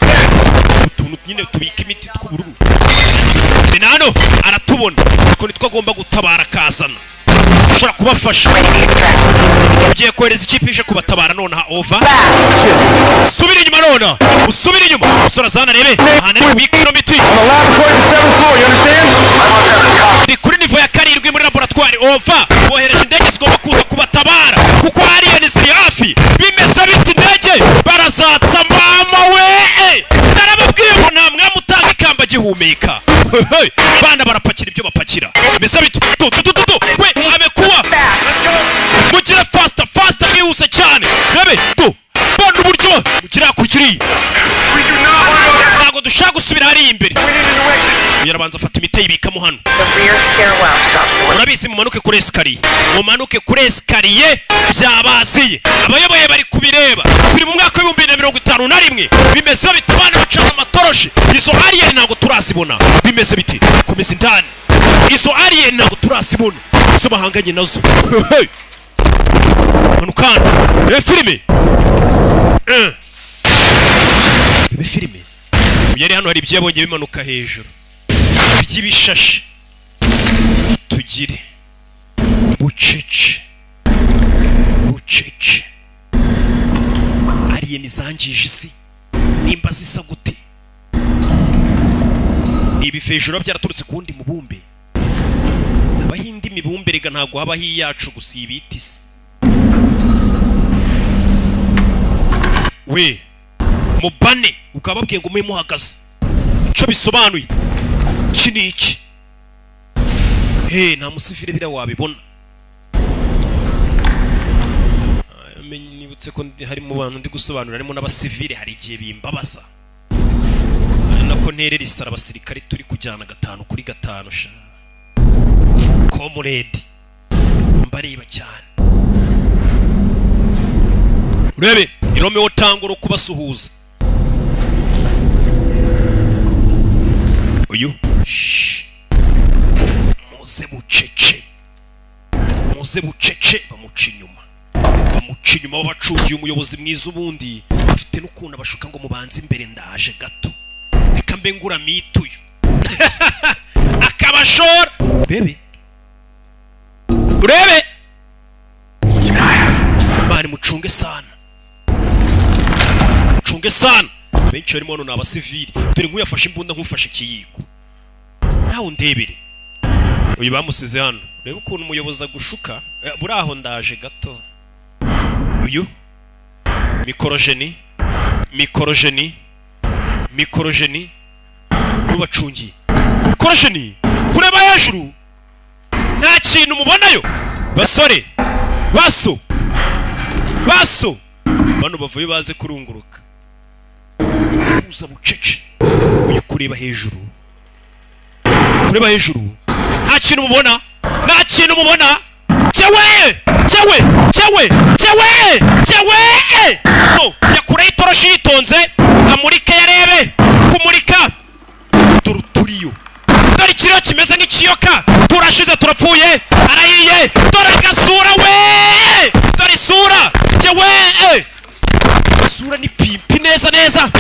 Utuntu nyine tubika imiti tw'ubururu. Minano aratubona, utwo nitwo agomba gutabara akazana, ushobora kubafasha. Tugiye kohereza ikipe ije kubatabara nonaha, over. Subira inyuma nonaha, usubire inyuma. Usora zana, arebe ahantu ari bubike ino miti. Ni kuri niveau ya karindwi muri laboratwari, over. Bohereje indege zigomba kuza kubatabara kuko alien ziri hafi. Bimeze biti? Indege barazatsa. Mama we, narababwiye ngo nta mwami utanga ikamba agihumeka. Hey, bana barapakira ibyo bapakira. Bimeze biti? Tu tu tu tu tu we amekuwa. Mugire faster, faster, mwihuse cyane. Rebe tu bona uburyo mugira hakurya iriya. Ntabwo dushaka gusubira hariya imbere. Uyu arabanza afata imiti ayibikamo hano. The rear stairwell. Urabizi, mumanuke kuri escalier, mumanuke kuri escalier. Byabaziye, abayoboye bari kubireba. Turi mu mwaka wa 2051. Bimeze bite? Abana bacana amatoroshi. Izo alien ntabwo turazibona. Bimeze bite? Komeza indani. Izo alien ntabwo turazibona, izo bahanganye nazo. Hey! Manuka hano, reba filime. Reba filime. Uyu yari hano, hari ibyo yabonye bimanuka hejuru by'ibishashi. Tugire bucece bucece. Alien zangije isi nimba zisa gute? Ni ibivejuru byaraturutse ku wundi mubumbe. Habaho indi mibumbe rega, ntabwo habaho iyacu gusa. Ibita isi we mubane, ukaba babwiye ngo mube muhagaze. Icyo bisobanuye iki ni iki? He, nta musivile biriya wabibona. Menye nibutse ko hari mu bantu ndi gusobanura harimo n'abasivile, hari igihe bimbabaza. Ari nako nterera isara abasirikare turi kujyana gatanu kuri gatanu. Sha comrade, mbareba cyane. Urebe ni Romeo Tango kubasuhuza uyu. Shh. Muze bucece, muze bucece. Bamuca inyuma, bamuca inyuma. Babacungiye umuyobozi mwiza. Ubundi afite n'ukuntu abashuka ngo mubanze imbere, ndaje gato, reka mbe ngura mituyu, akabashora. Bebe, urebe bari mucunge sana, mucunge sana. Benshi barimo hano ni abasivili. Dore nk'uyu afashe imbunda nk'ufashe ikiyiko. Nawe undebere uyu bamusize hano. Urebe ukuntu umuyobozi agushuka. Buri aho ndaje gato. Uyu mikorojeni, mikorojeni, mikorojeni n'ubacungiye mikorojeni. Kureba hejuru nta kintu mubonayo, basore. Baso baso bano bavuye baze kurunguruka kuza bucece. Uyu kureba hejuru, kureba hejuru nta kintu mubona, nta kintu mubona. Cyewe cyewe cyewe cyewe cyewe no yakureho itoroshi yitonze, amurike yarebe kumurika. Dore uturiyo, dore ikiriyo kimeze nk'ikiyoka. Turashize, turapfuye, arahiye. Dore agasura we, dore isura cyewe, isura ni pimpi neza neza.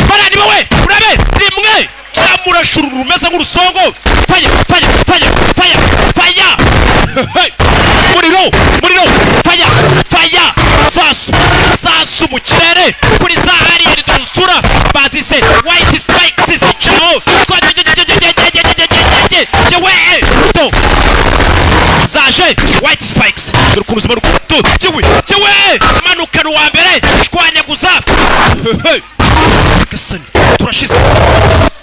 Bariya ni wowe. Urabe rimwe cyamurashururu rumeze nk'urusongo. Fire, fire, fire, fire, fire. Hey! Muriro, muriro, fire, fire, sasu sasu mu kirere kuri za alien dusura bazise white spikes zicaho. Yewe White spikes, dore ukuntu zimanuka tu. Kiwe kiwe, manukana uwa mbere, shwanyaguza. Gasani, turashize,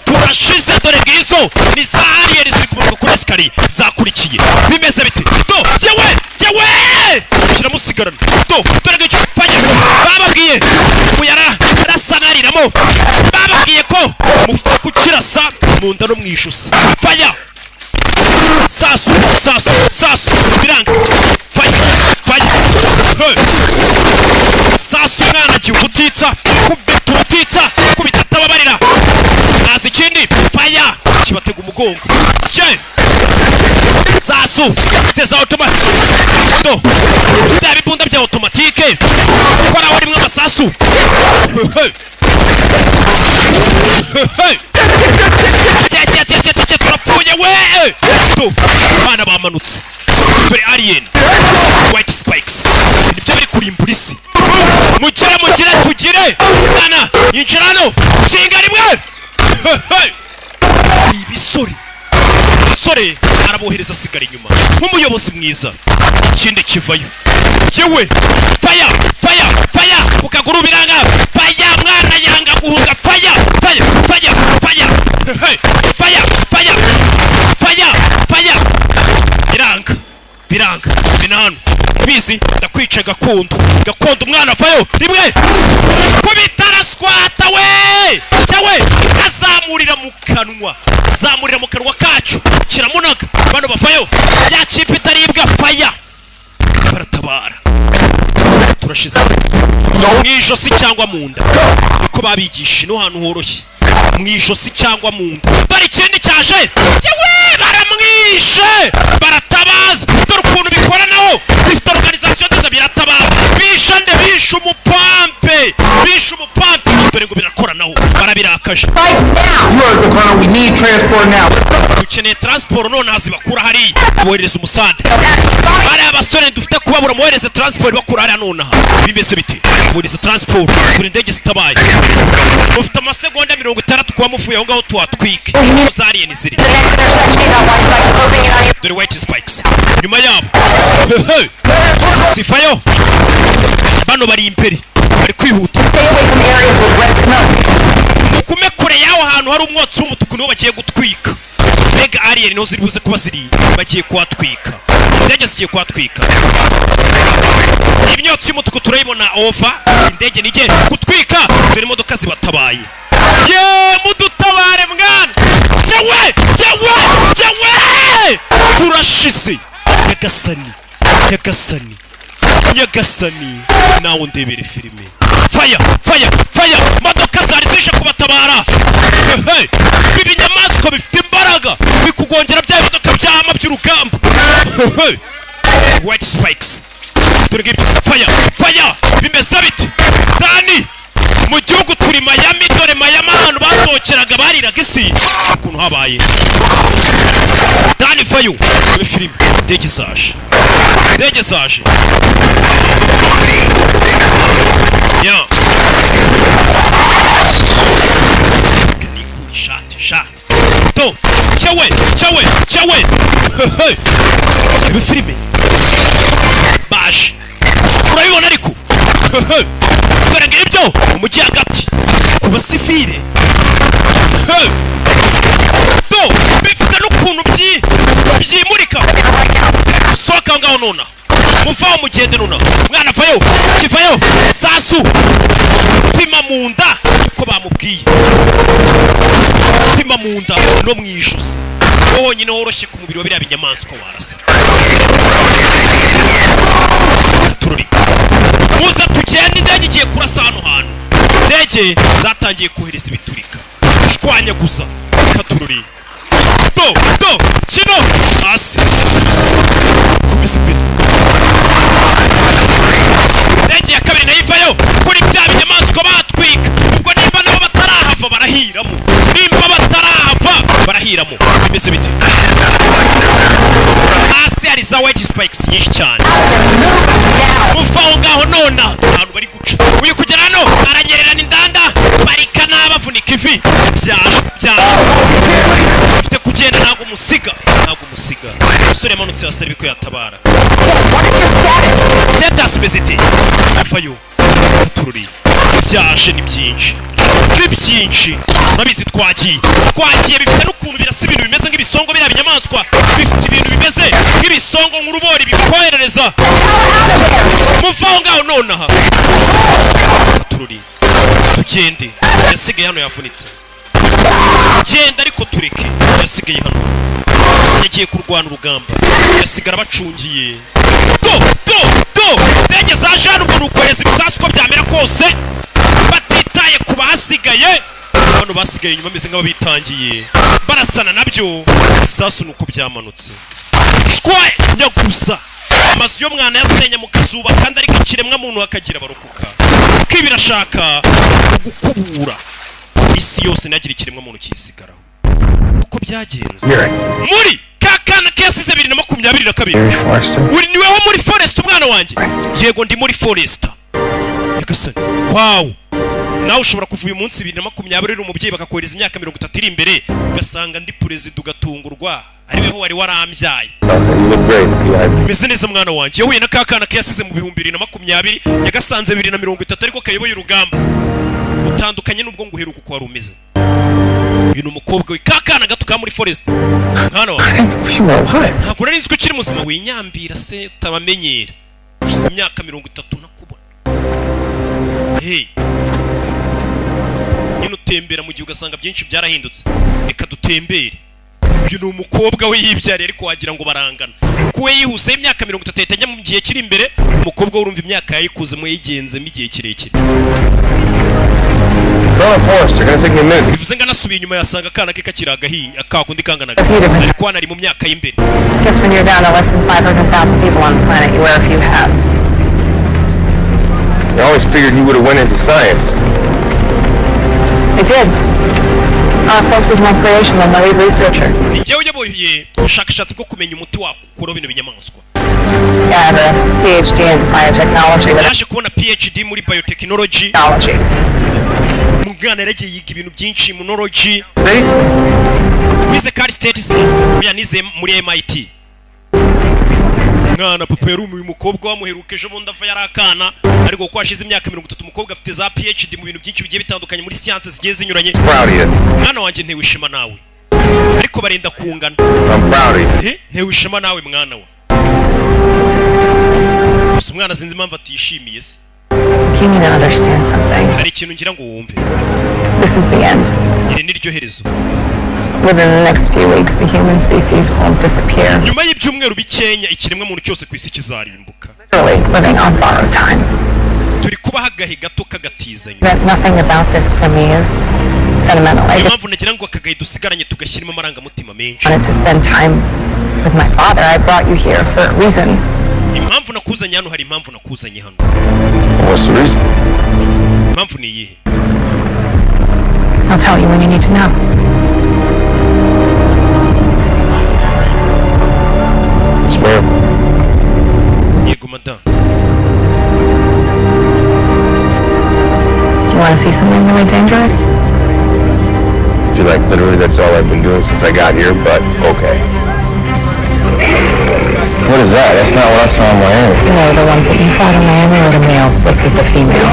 turashize. Dore ngizo ni za alien ziri kumanuka kuri escalier zakurikiye. Bimeze bite? Do, yewe yewe, kiramusigarana. Do, dore ngicyo. Fanya, bababwiye muyara arasangariramo, bababwiye ko mufite kukirasa mu nda no mu ijosi. Faya, sasu sasu sasu, biranga. Faya, faya. Hey. Sasu, umwana agiye ubutitsa, kubita ubutitsa, kubita atababarira. Naza ikindi, faya, kibatega umugongo. Sike sasu teza automa, do bya bibunda bya automatique, koraho rimwe amasasu. Hey. Hey. Cya cya cya cya cya, turapfuye we! Do, abana bamanutse. Dore alien white spikes, nibyo biri kurimbura isi. Mugire mugire tugire, mwana yinjira hano, kinga rimwe. Hey. Ibisore umusore arabohereza, asigara inyuma nk'umuyobozi mwiza. Ikindi kivayo yewe, faya faya faya ku kaguru, biranga. Faya, mwana yanga guhunga. Faya faya faya faya. Hey, faya faya faya faya, biranga biranga binanu bizi. Ndakwica gakondo gakondo. Umwana vayo rimwe, kubita, araswata we cyawe, azamurira mu kanwa, zamurira mu kanwa kacu, kiramunaga. Bano bavayo, ya kipe itaribwa. Faya, baratabara. Turashize. Mu ijosi cyangwa mu nda, niko babigishije. No hantu horoshye, mu ijosi cyangwa mu nda. Dore ikindi cyaje yewe, baramwishe, baratabaza. Dore ukuntu bikora naho, bifite organisation nziza, biratabaza. Bishe nde? Bishe umupampe, bishe umupampe. Dore ngo birakora naho, barabirakaje. You heard the colonel. We need transport now. Dukeneye transport none zibakura hariya. Bohereza umusande, bariya abasore dufite kubabura. Muhereze transport bakura hariya nonaha. Bimeze bite? Bohereza transport, turi indege zitabaye. Mufite amasegonda 60 kuba muvuye aho ngaho, tuhatwike za alien ziri. Dore white spikes nyuma yabo sifayo. Bano bari imbere, bari kwihuta. Mukume kure y'aho hantu hari umwotsi w'umutuku, niwo bagiye gutwika. Mbega alien niho ziri buze kuba ziri, bagiye kuhatwika. Indege zigiye kuhatwika. Imyotsi y'umutuku turayibona, over. Indege nijye gutwika. Dore imodoka zibatabaye. Ye, mudutabare mwana! Jewe jewe jewe, turashize! Nyagasani, nyagasani, nyagasani, nawe undebere filime. Faya faya faya, modoka zari zije kubatabara. Hey, ibi binyamaswa bifite imbaraga, bikugongera bya bimodoka byama by'urugamba. Hey, white spikes, dore ngibyo. Faya faya, bimeze bite? Dani mu gihugu, turi Miami. Dore Miami, ahantu basohokeraga, bariraga isi, ukuntu habaye. Dani fayo muri filime. Indege zaje, indege zaje ya kanikura ishati sha. Do, cyawe cyawe cyawe. Ibi filime baje, urabibona ariko. Dore ngibyo mu mujyi hagati ku basivile. Do, bifite n'ukuntu byimurika. Sohoka aho ngaho nona, muvaho mugende nona. Mwana vayo, kivayo. Sasu, pima mu nda uko bamubwiye, pima mu nda no mu ijosi. Wowe honyine woroshye ku mubiri wa biriya binyamaswa warasa. Tururi, muze tugende, indege igiye kurasa hano hantu. Indege zatangiye kohereza ibiturika, shwanyaguza. Katururi, do do kino hasi, komeza imbere. Indege ya kabiri nayo ivayo kuri bya binyamaswa batwika. Ubwo nimba nabo batarahava barahiramo, nimba batarahava barahiramo. Bimeze bite? Hasi hari za white spikes nyinshi cyane. Muva aho ngaho nona. Ahantu bari guca, uyu kugera hano aranyererana indanda, barika n'abavunika ivi. Byaje byaje, ufite kugenda, ntabwo umusiga, ntabwo umusiga. Umusore yamanutse hasi arebe ko yatabara. Zimeze ite? Avayo tururi, byaje ni byinshi, ni byinshi, urabizi. Twagiye, twagiye. Bifite n'ukuntu birasa ibintu bimeze nk'ibisongo. Biriya binyamaswa bifite ibintu bimeze nk'ibisongo, nk'urubori bikoherereza. Muva aho ngaho nonaha. Tururi, tugende. Yasigaye hano yavunitse. Genda ariko tureke. Yasigaye hano, yagiye kurwana urugamba, yasigara bacungiye. Do do do, indege zaje hano. Ubwo ni ukohereza ibisasu uko byamera kose, batitaye ku basigaye. Bano basigaye inyuma bameze nk'ababitangiye, barasana nabyo ibisasu. Ni uko byamanutse shwe nyagusa. Amazu yo mwana yasenya mukazuba kandi, ariko ikiremwa muntu hakagira barokoka, kuko ibi birashaka gukubura isi yose, ntihagire ikiremwa muntu kiyisigaraho. Uko byagenze muri ka kana kesize 2022. Mary Forrester? Uri niweho muri Forest, umwana wanjye? Yego, ndi muri Forest. Nyagasani, wow! Nawe ushobora kuva uyu munsi 2020 uri umubyeyi, bakakohereza imyaka 30 iri imbere, ugasanga ndi perezida, ugatungurwa ari weho wari warambyaye. You look great. Yeah. Umeze neza, mwana wanjye. Yahuye na ka kana kayasize mu 2020, yagasanze 2030 ariko kayoboye urugamba. Utandukanye n'ubwo nguheruka uko wari umeze. Uyu ni umukobwa we, ka kana gato ka muri Forest. Mwana wawe. If you were alive. Ntabwo nari nzi ko ukiri muzima. Winyambira se utabamenyera, ushize imyaka 30 nakubona. Hey, nyine utembera mu gihe ugasanga byinshi byarahindutse. Reka dutembere. Uyu ni umukobwa we yibyariye, ariko wagira ngo barangana, kuko we yihuse imyaka 30 ahita ajya mu gihe kiri imbere. Umukobwa we urumva imyaka yayikuzemo, yayigenzemo igihe kirekire. Colonel Forrester, gonna take me a minute to Bivuze ngo anasubiye inyuma yasanga akana ke kakiri agahinja kakundi kanganaga, ariko hano ari mu myaka y'imbere. Guess when you're down to less than 500,000 people on the planet, you wear a few hats. I always figured you would have went into science. I did. Our folks is my creation. I'm the lead researcher. Ni njyewe uyoboye ubushakashatsi bwo kumenya umuti wakuraho bino binyamaswa. Yeah, I have a PhD in biotechnology, but Yaje kubona PhD muri biotechnology. Biology. Umwana yaragiye yiga ibintu byinshi, immunology. Wize Cal State? Oya, nize muri MIT. Mwana, papa yari uyu mukobwa wamuheruka ejo bundi ava yari akana, ariko kuko hashize imyaka 30, umukobwa afite za PhD mu bintu byinshi bigiye bitandukanye, muri siyanse zigiye zinyuranye. Proud of you. Mwana wanjye, ntewe ishema nawe, ariko barenda kungana. I'm proud of you. Eh, ntewe ishema nawe, mwana we. Gusa umwana sinzi impamvu atishimiye se. You need to understand something. Hari ikintu ngira ngo wumve. This is the end. Iri ni ryo herezo. Within the next few weeks, the human species will disappear. Nyuma y'ibyumweru bikenya, ikiremwa muntu cyose ku isi kizarimbuka. Literally living on borrowed time. Turi kubaho agahe gato k'agatizanyo. That nothing about this for me is sentimental. I Niyo just mpamvu nagira ngo akagahe dusigaranye tugashyiramo amarangamutima menshi. wanted to spend time with my father. I brought you here for a reason. Impamvu nakuzanye hano, hari impamvu nakuzanye hano. What's the reason? Impamvu ni iyihe? I'll tell you when you need to know. Yes, ma'am. Yego, madamu. Do you want to see something really dangerous? I feel like literally that's all I've been doing since I got here, but okay. What is that? That's not what I saw in Miami. No, the ones that you fought in Miami are the males. This is a female,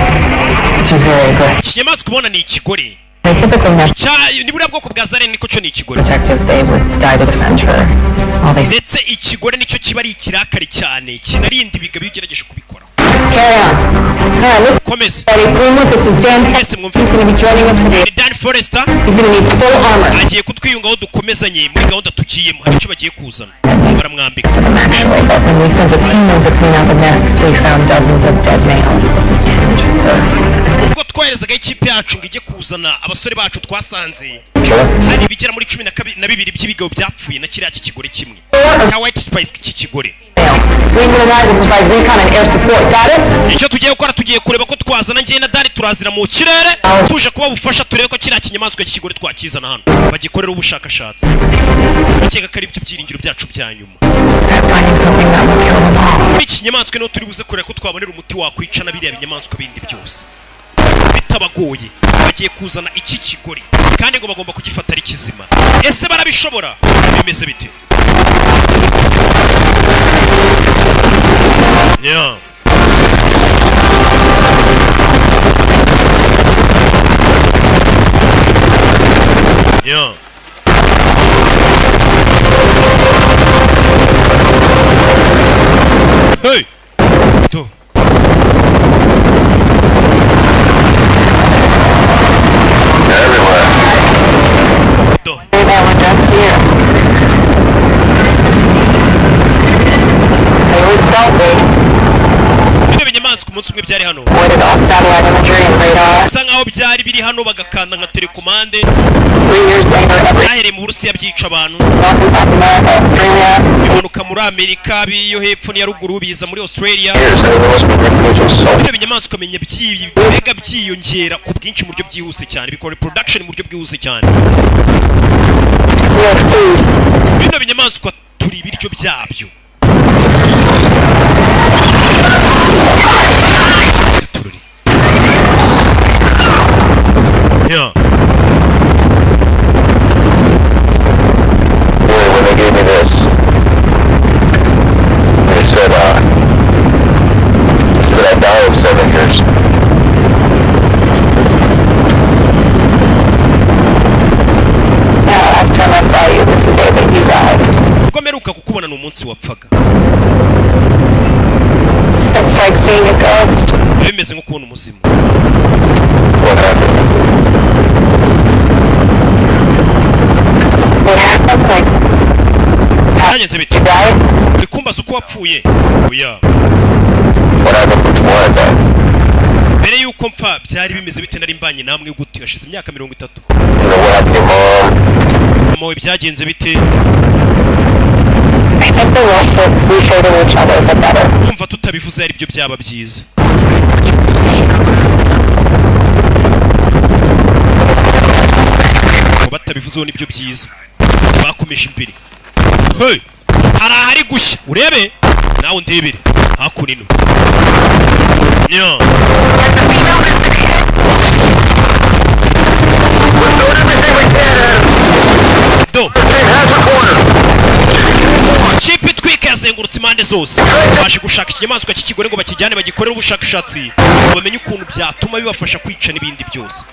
which is very aggressive. Ikinyamaswa ubona ni ikigore. They typically nest Cya ni buriya bwoko bwa zaren, niko cyo ni ikigore. protective. They would die to defend her. All they Ndetse ikigore nicyo kiba ari ikirakari cyane, kinarinda ibigabo iyo ugerageje kubikora. Carry on. All right, listen. Komeza. Buddy Greenwood, this is Dan. Mwese mwumve. He's going to be joining us for the. Ni Dan Forrester. He's going to need full armor. Agiye kutwiyungaho, dukomezanye muri gahunda tugiyemo. Hari icyo bagiye kuzana, baramwambika. Them actually, but when we sent a team in to clean out the nests, we found dozens of dead males. And her. Ubwo twoherezaga ikipe yacu ngo ijye kuzana abasore bacu, twasanze hari ibigera muri cumi na bibiri by'ibigabo byapfuye na kiriya cy'ikigore kimwe cya white spice cy'ikigore. Greenwood and I will provide recon and air support. Got it? Icyo tugiye gukora, tugiye kureba ko twazana, njye na Dani turazira mu kirere, tuje kuba bufasha, turebe ko kiriya kinyamaswa cy'ikigore twakizana hano bagikorera ubushakashatsi. Turakeka ko ari byo byiringiro byacu bya nyuma. Finding something that will kill them all. Muri iki kinyamaswa niho turi buze kureba ko twabonera umuti wakwica na biriya binyamaswa bindi byose bitabagoye. Bagiye kuzana iki kigori kandi ngo bagomba kugifata ari kizima. Ese barabishobora? Bimeze bite? Yeah. Yeah. Hey! Do. Do. They were just here. They were stealthy. Bino binyamaswa umunsi umwe byari hano. Avoided all satellite imagery and radar. Bisa nkaho byari biri hano, bagakanda nka telekomande. 3 years later, every Byahereye mu Burusiya byica abantu. North and South America, Australia. Bimanuka muri Amerika biyo hepfo n'iya ruguru, biza muri Australia. Years, and there must be reproducing so Bino binyamaswa ukamenya mbega byiyongera ku bwinshi mu buryo bwihuse cyane, bikora reproduction mu buryo bwihuse cyane. We are food. Bino binyamaswa turi ibiryo byabyo. Tururi. Yeah. Boy, when they gave me this, they said I'd die in 7 years. Yeah, last time I saw you was the day that you died. Ubwo mperuka kukubona ni umunsi wapfaga. It's like seeing a ghost. Biba bimeze nko kubona umuzimu. What happened? What happened? Like, Byagenze bite? you died? Uri kumbaza uko wapfuye? Oya. What happened before I died? Mbere y'uko mpfa byari bimeze bite? Nari mbanye namwe gute? Hashize imyaka 30. What happened to your mom? Mama we byagenze bite? I think the less that we say to each other, the better. Kumva tutabivuze ari byo byaba byiza. Ngo batabivuzeho nibyo byiza. Bakomeje imbere. Hey! Hari ahari gushya, urebe nawe undebere hakuno ino. Nya. Do kipe itwika yazengurutse impande zose, baje gushaka ikinyamaswa cy'ikigore ngo bakijyane bagikorere ubushakashatsi, ngo bamenye ukuntu byatuma bibafasha kwica n'ibindi byose.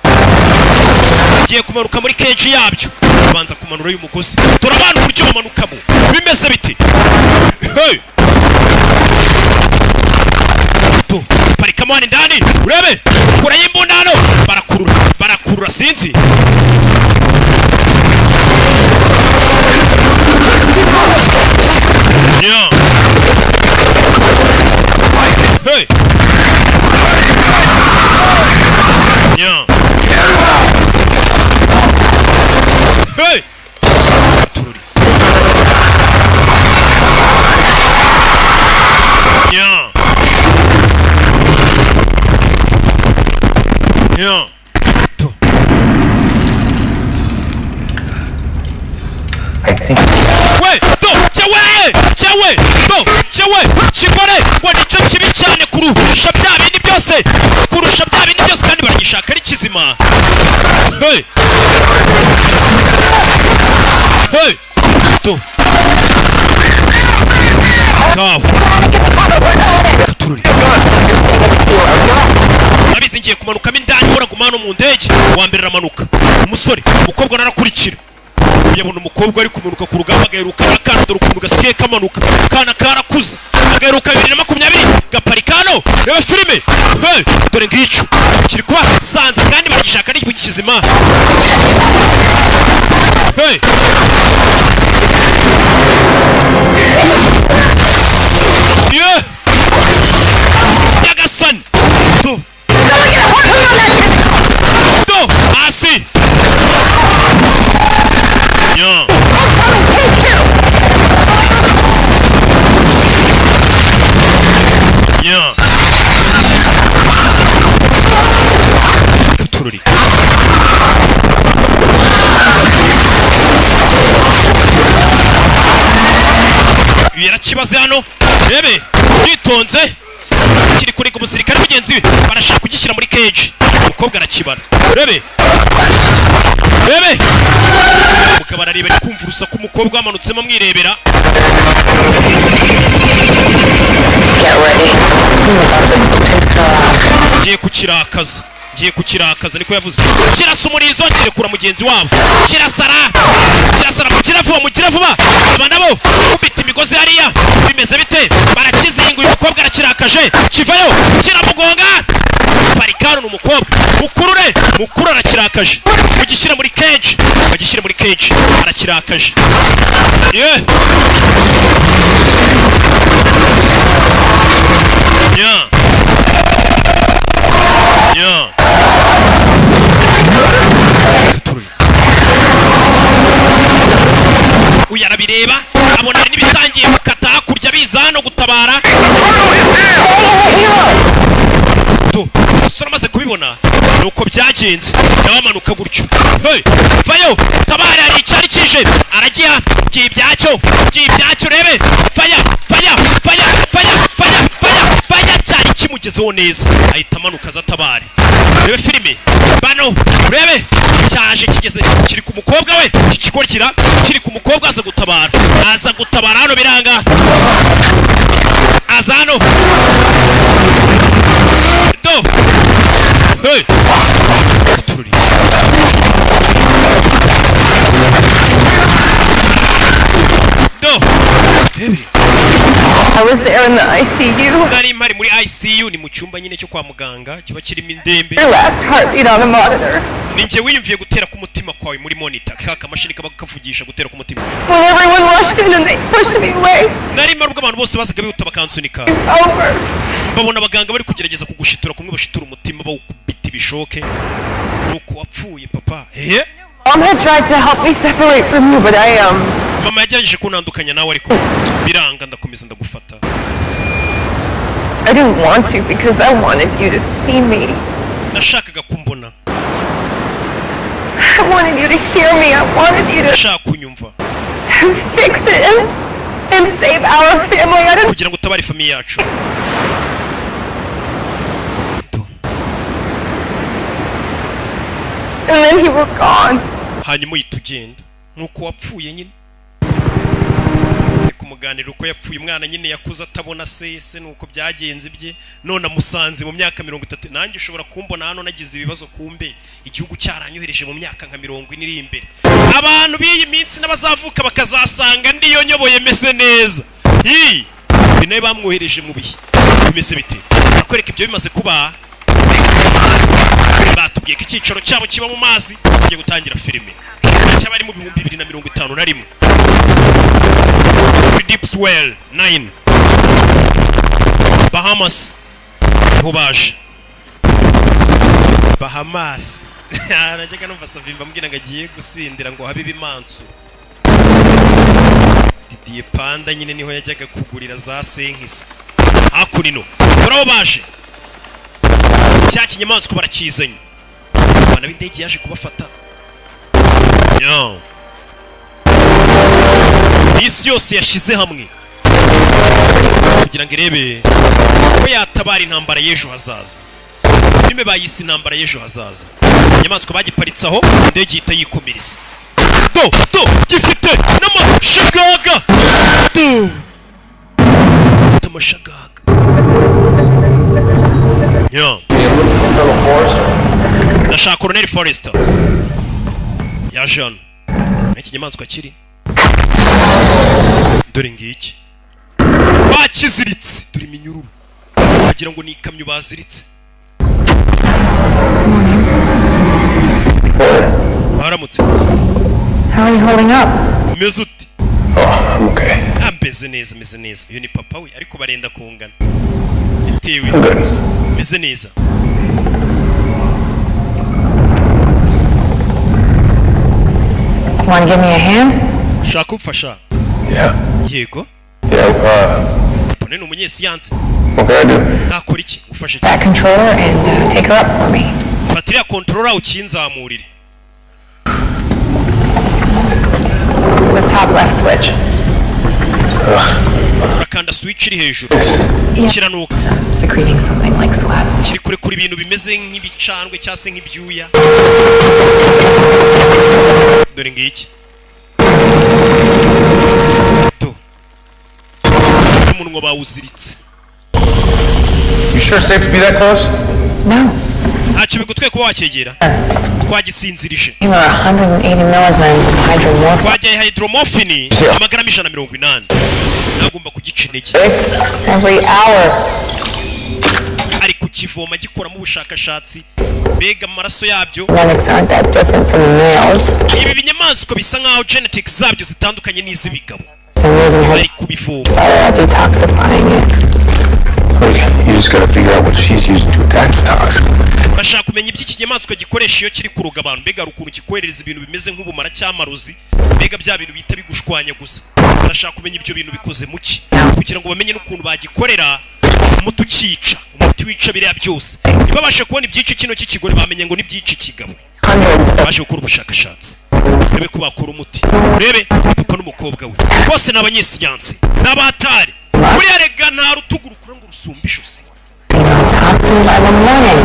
Bigiye kumanuka muri cage yabyo, babanza kumanura y'umugozi. Turabana uburyo bamanukamo bimeze bite. Hey! Tu, parikamo hano indani, urebe kure y'imbunda hano. Barakurura, barakurura, sinzi. Yeah. Hey! Yeah. Hey! Tururi. Yeah. Yeah. Tu. I think We do cyewe cyewe do cyewe kigore ngo nicyo kibi cyane kurusha bya bindi byose, kurusha bya bindi byose, kandi baragishaka ari kizima. Hey! Hey! Do ngaho katururi. Abizi ngiye kumanukamo indani, uraguma hano mu ndege. Uwa mbere aramanuka, umusore, umukobwa narakurikira. Yabona umukobwa ari kumanuka ku rugamba, agaheruka akana. Dore ukuntu gasigaye kamanuka, akana karakuze. Agaheruka 2020, gaparika hano. Reba filime. Hey! Dore ngicyo kiri kuba sanze, kandi baragishaka ari kizima. Hey! Yeah! Nyagasani, do do hasi. Yeah. Yeah. Tururi. Uyu yarakibaze hano, rebe yitonze, kiri kurega umusirikare mugenzi we, barashaka kugishyira muri cage. Umukobwa arakibara, rebe rebe. Umugabo arareba, ari kumva urusaku, umukobwa wamanutsemo amwirebera. Get ready. I'm about to piss her off. Ngiye kukirakaza. Ngiye kukirakaza, niko yavuze. Kirasa umurizo, kirekura mugenzi wabo, kirasara, kirasara. Mukira vuba, mukira vuba. Aba nabo kubita imigozi hariya, bimeze bite? Barakizinga. Uyu mukobwa arakirakaje, kivayo kiramugonga. Parikaro ni umukobwa mukurure, mukuru arakirakaje. Mugishyira muri cage, bagishyire muri cage, arakirakaje. Yeah. Yeah. Yeah. Tuturure. Uyu arabireba, abona hari n'ibitangiye gukata hakurya biza hano gutabara. Tu umusore amaze kubibona ni uko byagenze, nawe amanuka gutyo. Hey, vayo tabara, hari icyari kije, aragiha. Giye ibyacyo, giye ibyacyo, urebe. Faya, faya, faya, faya, faya, faya, faya! Cyari kimugezeho neza, ahita amanuka aza atabare. Urebe filime bano, urebe cyaje kigeze kiri ku mukobwa we. Iki kigo kiri ku mukobwa, aza gutabara, aza gutabara hano biranga, aza hano do. Hey! Tururi. Do rebe. I was there in the ICU. Nari mpari muri ICU, ni mu cyumba nyine cyo kwa muganga kiba kirimo indembe. Your last heartbeat on the monitor. Ni njye wiyumviye gutera k'umutima kwawe muri monitor, ka kamashini kaba kavugisha gutera k'umutima. When everyone rushed in and they pushed me away. Nari mpari ubwo abantu bose bazaga bihuta bakansunika. Over. Babona abaganga bari kugerageza kugushitura kumwe bashitura umutima, bawukubita ibishoke, nuko wapfuye papa. Ehe. Mom had tried to help me separate from you, but I Mama yagerageje kuntandukanya nawe, ariko biranga, ndakomeza ndagufata. I didn't want to because I wanted you to see me. Nashakaga kumbona. I wanted you to hear me. I wanted you to Nashaka kunyumva. to fix it and save our family. I didn't Kugira ngo utabare famille yacu. And then you were gone. Hanyuma uhita ugenda, nuko wapfuye nyine. Ari kumuganira uko yapfuye. Umwana nyine yakuze atabona se, se nuko byagenze ibye, none amusanze mu myaka 30. Nanjye ushobora kumbona hano nagize ibibazo, kumbe igihugu cyaranyohereje mu myaka nka 40 iri imbere. Abantu b'iyi minsi n'abazavuka bakazasanga ndiyo nyoboye meze neza. Hi ibi nawe bamwohereje mu bihe bimeze bite? Arakwereka ibyo bimaze kuba. Batubwiye ko icyicaro cyabo kiba mu mazi. Tugiye gutangira filime cyaba ari mu 2051 kuri Deep Swell 9, Bahamas niho baje. Bahamas, najyaga numva Savimba ambwira ngo agiye gusindira ngo habe ibimansu. Didier Panda nyine niho yajyaga kugurira za senkisi. Hakurino dore baje, cya kinyamaswa barakizanye. Abana b'indege yaje kubafata. Yo. Isi yose yashyize hamwe kugira ngo irebe ko yatabara intambara y'ejo hazaza. Filime bayise Intambara y'ejo hazaza. Inyamaswa bagiparitse aho, indege ihita yikomereza. Do do, gifite n'amashagaga, do, gifite amashagaga. Yo. Ndashaka Colonel Forrester. Yaje hano, iki kinyamaswa kiri, dore ngiki bakiziritse, dore iminyururu, wagira ngo ni ikamyo baziritse. Waramutse. How are you holding up? Umeze ute? Oh, I'm okay. Ah, meze neza, meze neza. Uyu ni papa we, ariko barenda kungana bitewe. I'm good. Meze neza. Want to give me a hand? Shaka kumfasha? Yeah. Yego. Yeah, Papa ni umunyesiyansi. what can I do? Nakora iki? Ufashe iki? That controller and take her up for me. Fata iriya controller ukinzamurire. It's the top left switch. Urakanda switch iri hejuru. Kiranuka. Secreting something like sweat. Kiri kurekura ibintu bimeze nk'ibicandwe cyangwa se nk'ibyuya. Dore ngiki do, n'umunwa bawuziritse. You sure it's safe to be that close? No. Ntacyo bigutwaye kuba wacyegera? Twagisinzirije. Gave her 180 milligrams of hydromorphone. Twajyaye hydromorphine amagarama 180, nagomba kugica intege. Every hour. Ari kukivoma, agikoramo ubushakashatsi, mbega amaraso yabyo. Genetics aren't that different from the males. Ibi binyamaswa bisa nkaho genetics zabyo zitandukanye n'iz'ibigabo. For some reason, her Bari kubivoma. better at detoxifying it. You just gotta figure out what she's using to attack the toxin. Urashaka kumenya ibyo iki kinyamaswa gikoresha iyo kiri kuroga abantu. Mbega hari ukuntu kikoherereza ibintu bimeze nk'ubumara cy'amarozi, mbega bya bintu bihita bigushwanya gusa. Urashaka kumenya ibyo bintu bikoze mu ki, kugira ngo bamenye n'ukuntu bagikorera umuti ukica, umuti wica biriya byose. Ntibabashe kubona ibyica kino cy'ikigore, bamenye ngo n'ibyica ikigabo. Baje gukora ubushakashatsi, urebe ko bakora umuti. Urebe papa n'umukobwa we bose ni abanyesiyansi, ni abatari. Buriya rega nta rutugu rukura ngo rusumbe ijosi. Toxin by the morning.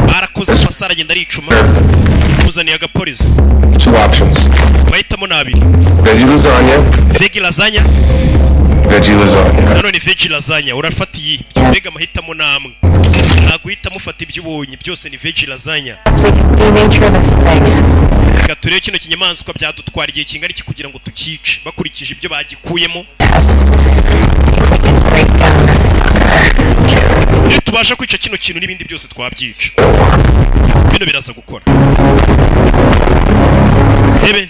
Barakoze, amasaha aragenda aricuma, muzaniye agapolizo. Two options. Bahitamo ni abiri. Veggie lasagna, Veggie lasagna. Veggie lasagna. Nanone veggie lasagna. Urafata iyi? Mbega amahitamo ni amwe, ntabwo uhitamo, ufata ibyo ubonye byose, ni veggie lasagna. We can denature this thing. Reka turebe kino kinyamaswa byadutwara igihe kingana iki kugira ngo tukice, bakurikije ibyo bagikuyemo. Break down this sucker. Nitubasha kwica kino kintu, n'ibindi byose twabyica. Bino biraza gukora, rebe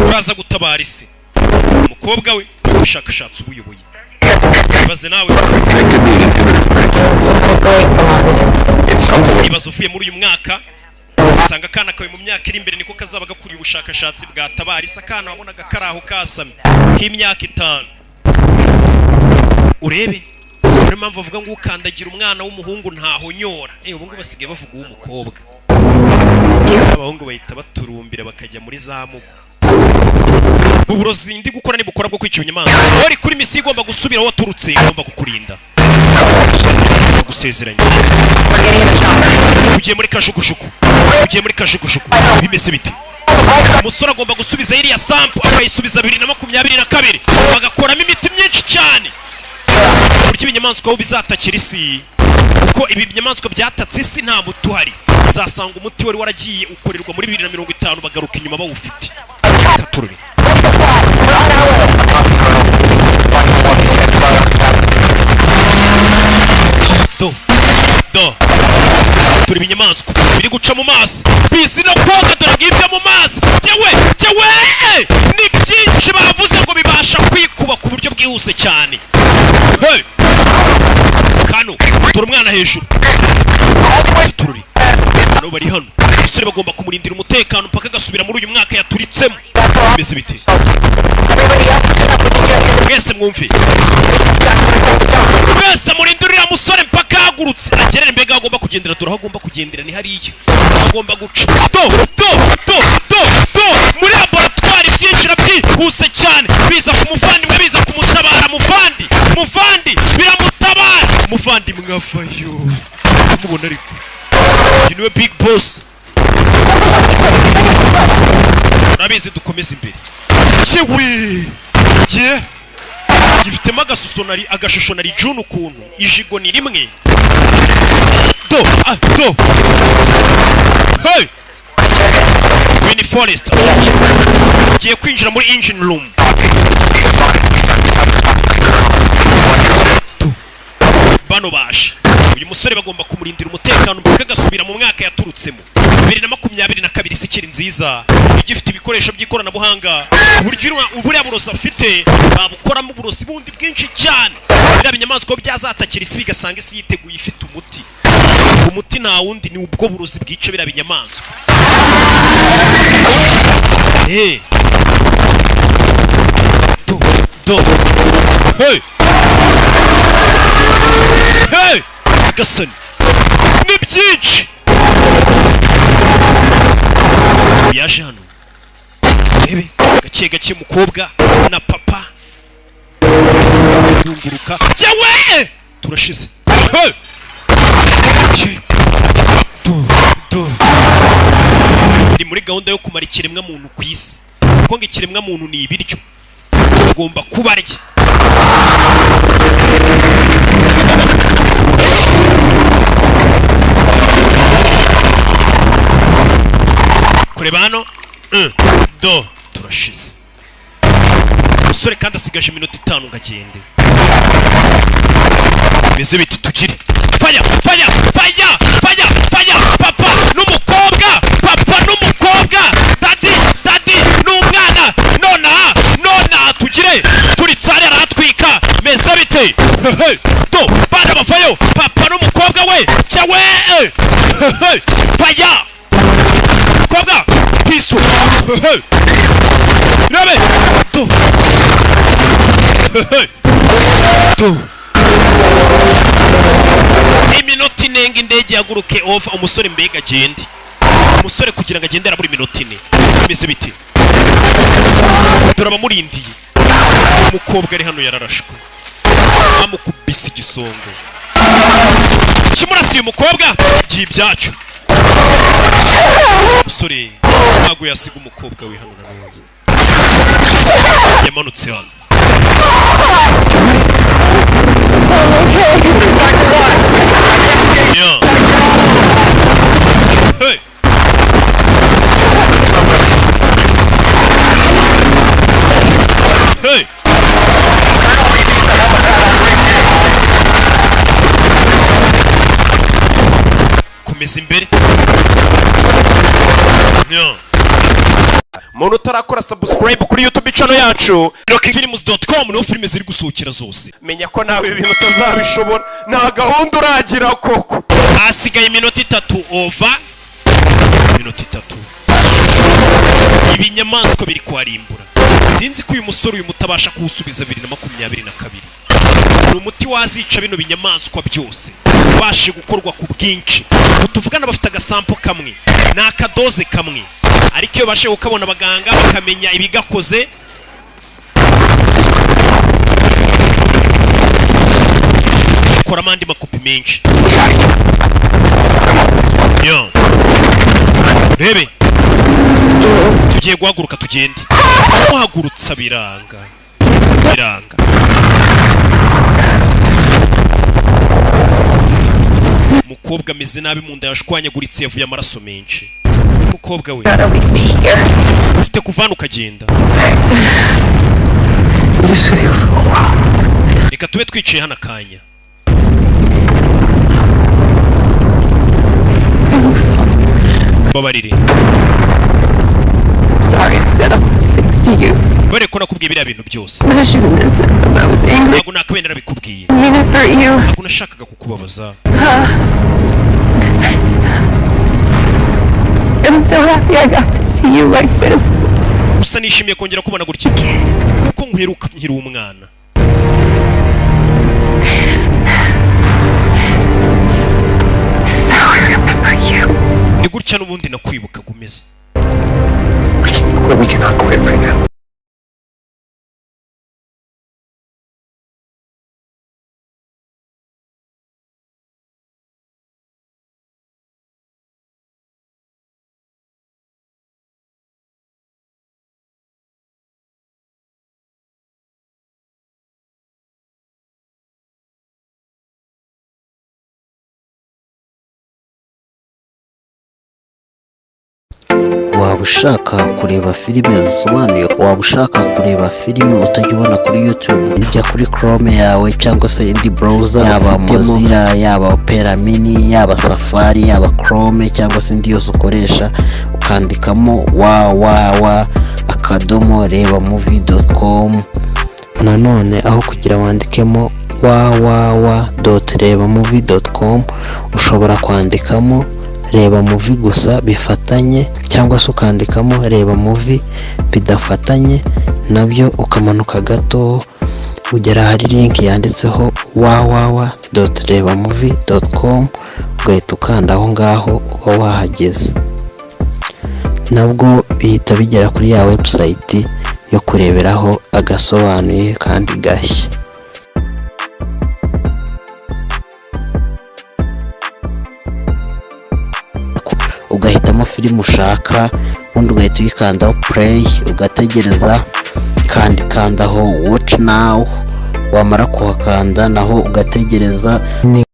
uraza gutabara isi. Umukobwa we ubushakashatsi ubuyoboye, ibaze nawe. It's something. Ibaze uvuye muri uyu mwaka, usanga akana kawe mu myaka iri imbere niko kazaba gakuriye ubushakashatsi bwatabara isi. Akana wabonaga kari aho kasamye k'imyaka 5, urebe. Niyo mpamvu bavuga ngo ukandagira umwana w'umuhungu ntahonyora. Ubu ngubu basigaye bavuga uw'umukobwa, abahungu bahita baturumbira bakajya muri za mugo. Uburozi ndi gukora nibukora bwo kwica inyamaswa, wari kuri misiyo, igomba gusubira aho waturutse, igomba kukurinda. Gusezeranya, ugiye muri kajugujugu, ugiye muri kajugujugu. Bimeze bite? Umusore agomba gusubiza iriya sample, akayisubiza 2022, bagakoramo imiti myinshi cyane ku buryo ibinyamaswa aho bizatakira isi, kuko ibi binyamaswa byatatse isi nta muti uhari. Uzasanga umuti wari waragiye ukorerwa muri 2050, bagaruka inyuma bawufite. Katururi do do, turi ibinyamaswa biri guca mu mazi, bizi no koga. Dore ngibyo mu mazi. Jyewe jyewe, ni byinshi. Bavuze ngo bibasha kwikuba ku buryo bwihuse cyane. Hey! Kano dore umwana hejuru, tururi nabo bari hano. Umusore bagomba kumurindira umutekano mpaka agasubira muri uyu mwaka yaturitsemo. Bimeze bite? Mwese mwumve, mwese murindire uriya musore mpaka ahagurutse agerere mbega aho agomba kugendera. Dore aho agomba kugendera ni hariya agomba guca. Do do do do do, muri laboratwari byinjira byihuse cyane, biza ku muvandimwe, biza kumutabara. Muvandi, muvandi, biramutabara muvandimwe, avayo kumubona. Ariko uyu niwe big boss, urabizi. Dukomeze imbere. Kiwi ye gifitemo agasuso nari agashusho nari june, ukuntu ijigo ni rimwe. Do ah do, hey, Winnie Forrester ugiye kwinjira muri engine room. Do. Bano baje, uyu musore bagomba kumurindira umutekano mpaka agasubira mu mwaka yaturutsemo, 2022. Isi ikiri nziza, igifite ibikoresho by'ikoranabuhanga, uburyo buriya burozi afite babukoramo uburozi bundi bwinshi cyane. Biriya binyamaswa byazatakira isi bigasanga isi yiteguye, ifite umuti. Umuti nta wundi, ni ubwo burozi bwica biriya binyamaswa. Hey. Do do, hey hey, gasani ni byinshi. Yaje hano, rebe gake gake, umukobwa na papa zunguruka. Jyewe turashize. Hey! Ke- do do, ni muri gahunda yo kumara ikiremwa muntu ku isi, kuko ngo ikiremwa muntu ni ibiryo, agomba kubarya. Kureba hano. Do turashize. Umusore kandi asigaje iminota 5 ngo agende. Bimeze biti? Tugire faya, faya, faya, faya, faya. Papa n'umukobwa, papa n'umukobwa, daddy, daddy n'umwana. Nonaha, nonaha tugire turi tsari, aratwika. Meze bite? Hehe, do bana bavayo, papa n'umukobwa we cyawe. Hehe, faya, mukobwa, pistol. Hehe, rebe do. Hehe, do. Iminota inenga indege yaguruke. Over. Umusore mbega agende. Umusore kugira ngo agende arabura iminota 4. Bimeze biti? Dore abamurindiye. Umukobwa ari hano yararashwe, bamukubise igisongo kimurasiye. Umukobwa giye ibyacu. Umusore ntabwo yasiga umukobwa we hano. Nanone yamanutse hano. Yeah. Hey! Hey! Komeza imbere. Yeah. Muntu utarakora subscribe kuri YouTube channel yacu rockfilms.com, niho filime ziri gusohokera zose. Menya ko nawe ibintu utazabishobora, nta gahunda uragira koko. Hasigaye iminota 3. Over. Iminota 3. Ibinyamaswa biri kwarimbura. Sinzi ko uyu musore uyu mutabasha kuwusubiza. 2022 ni umuti wazica bino binyamaswa byose, ubashije gukorwa ku bwinshi. Ubu tuvugana bafite agasampo kamwe, ni akadoze kamwe, ariko iyo bashe kukabona abaganga bakamenya ibigakoze bakoramo andi makopi menshi. Yo. Rebe, tugiye guhaguruka tugende. Muhagurutsa biranga, biranga. Umukobwa ameze nabi mu nda, yashwanyaguritse, yavuye amaraso menshi. Umukobwa we ufite kuvana ukagenda. Reka tube twicaye hano akanya. Mbabarire. Sorry I said all those things to you. Bare ko nakubwiye biriya bintu byose. I shouldn't have said them. I was angry. Ntabwo nakabaye narabikubwiye. I mean to hurt you. Ntabwo nashakaga kukubabaza. I'm so happy I got to see you like this. Gusa nishimiye kongera kubona gutya, kuko nkuheruka nkiri umwana. This is how I remember you. Ni gutya n'ubundi nakwibukaga umeze. We cannot quit right now. Waba ushaka kureba filime zisobanuye? Waba ushaka kureba filime utajya ubona kuri YouTube? Ujya kuri Chrome yawe cyangwa se indi browser, yaba Mozilla, yaba Opera Mini, yaba Safari, yaba Chrome cyangwa se indi yose ukoresha, ukandikamo www.rebamovie.com. Nanone aho kugira wandikemo www.rebamovie.com, ushobora kwandikamo reba movie gusa bifatanye, cyangwa se ukandikamo reba movie bidafatanye nabyo, ukamanuka gato ugera ahari link yanditseho www.rebamovie.com, ugahita ukanda aho ngaho uba wahageze. Nabwo bihita bigera kuri ya website yo kureberaho agasobanuye kandi gashya. Ugahitamo filime ushaka, ubundi ugahita uyikandaho play, ugategereza, kandi kandaho watch now. Wamara kuhakanda naho ugategereza. Ni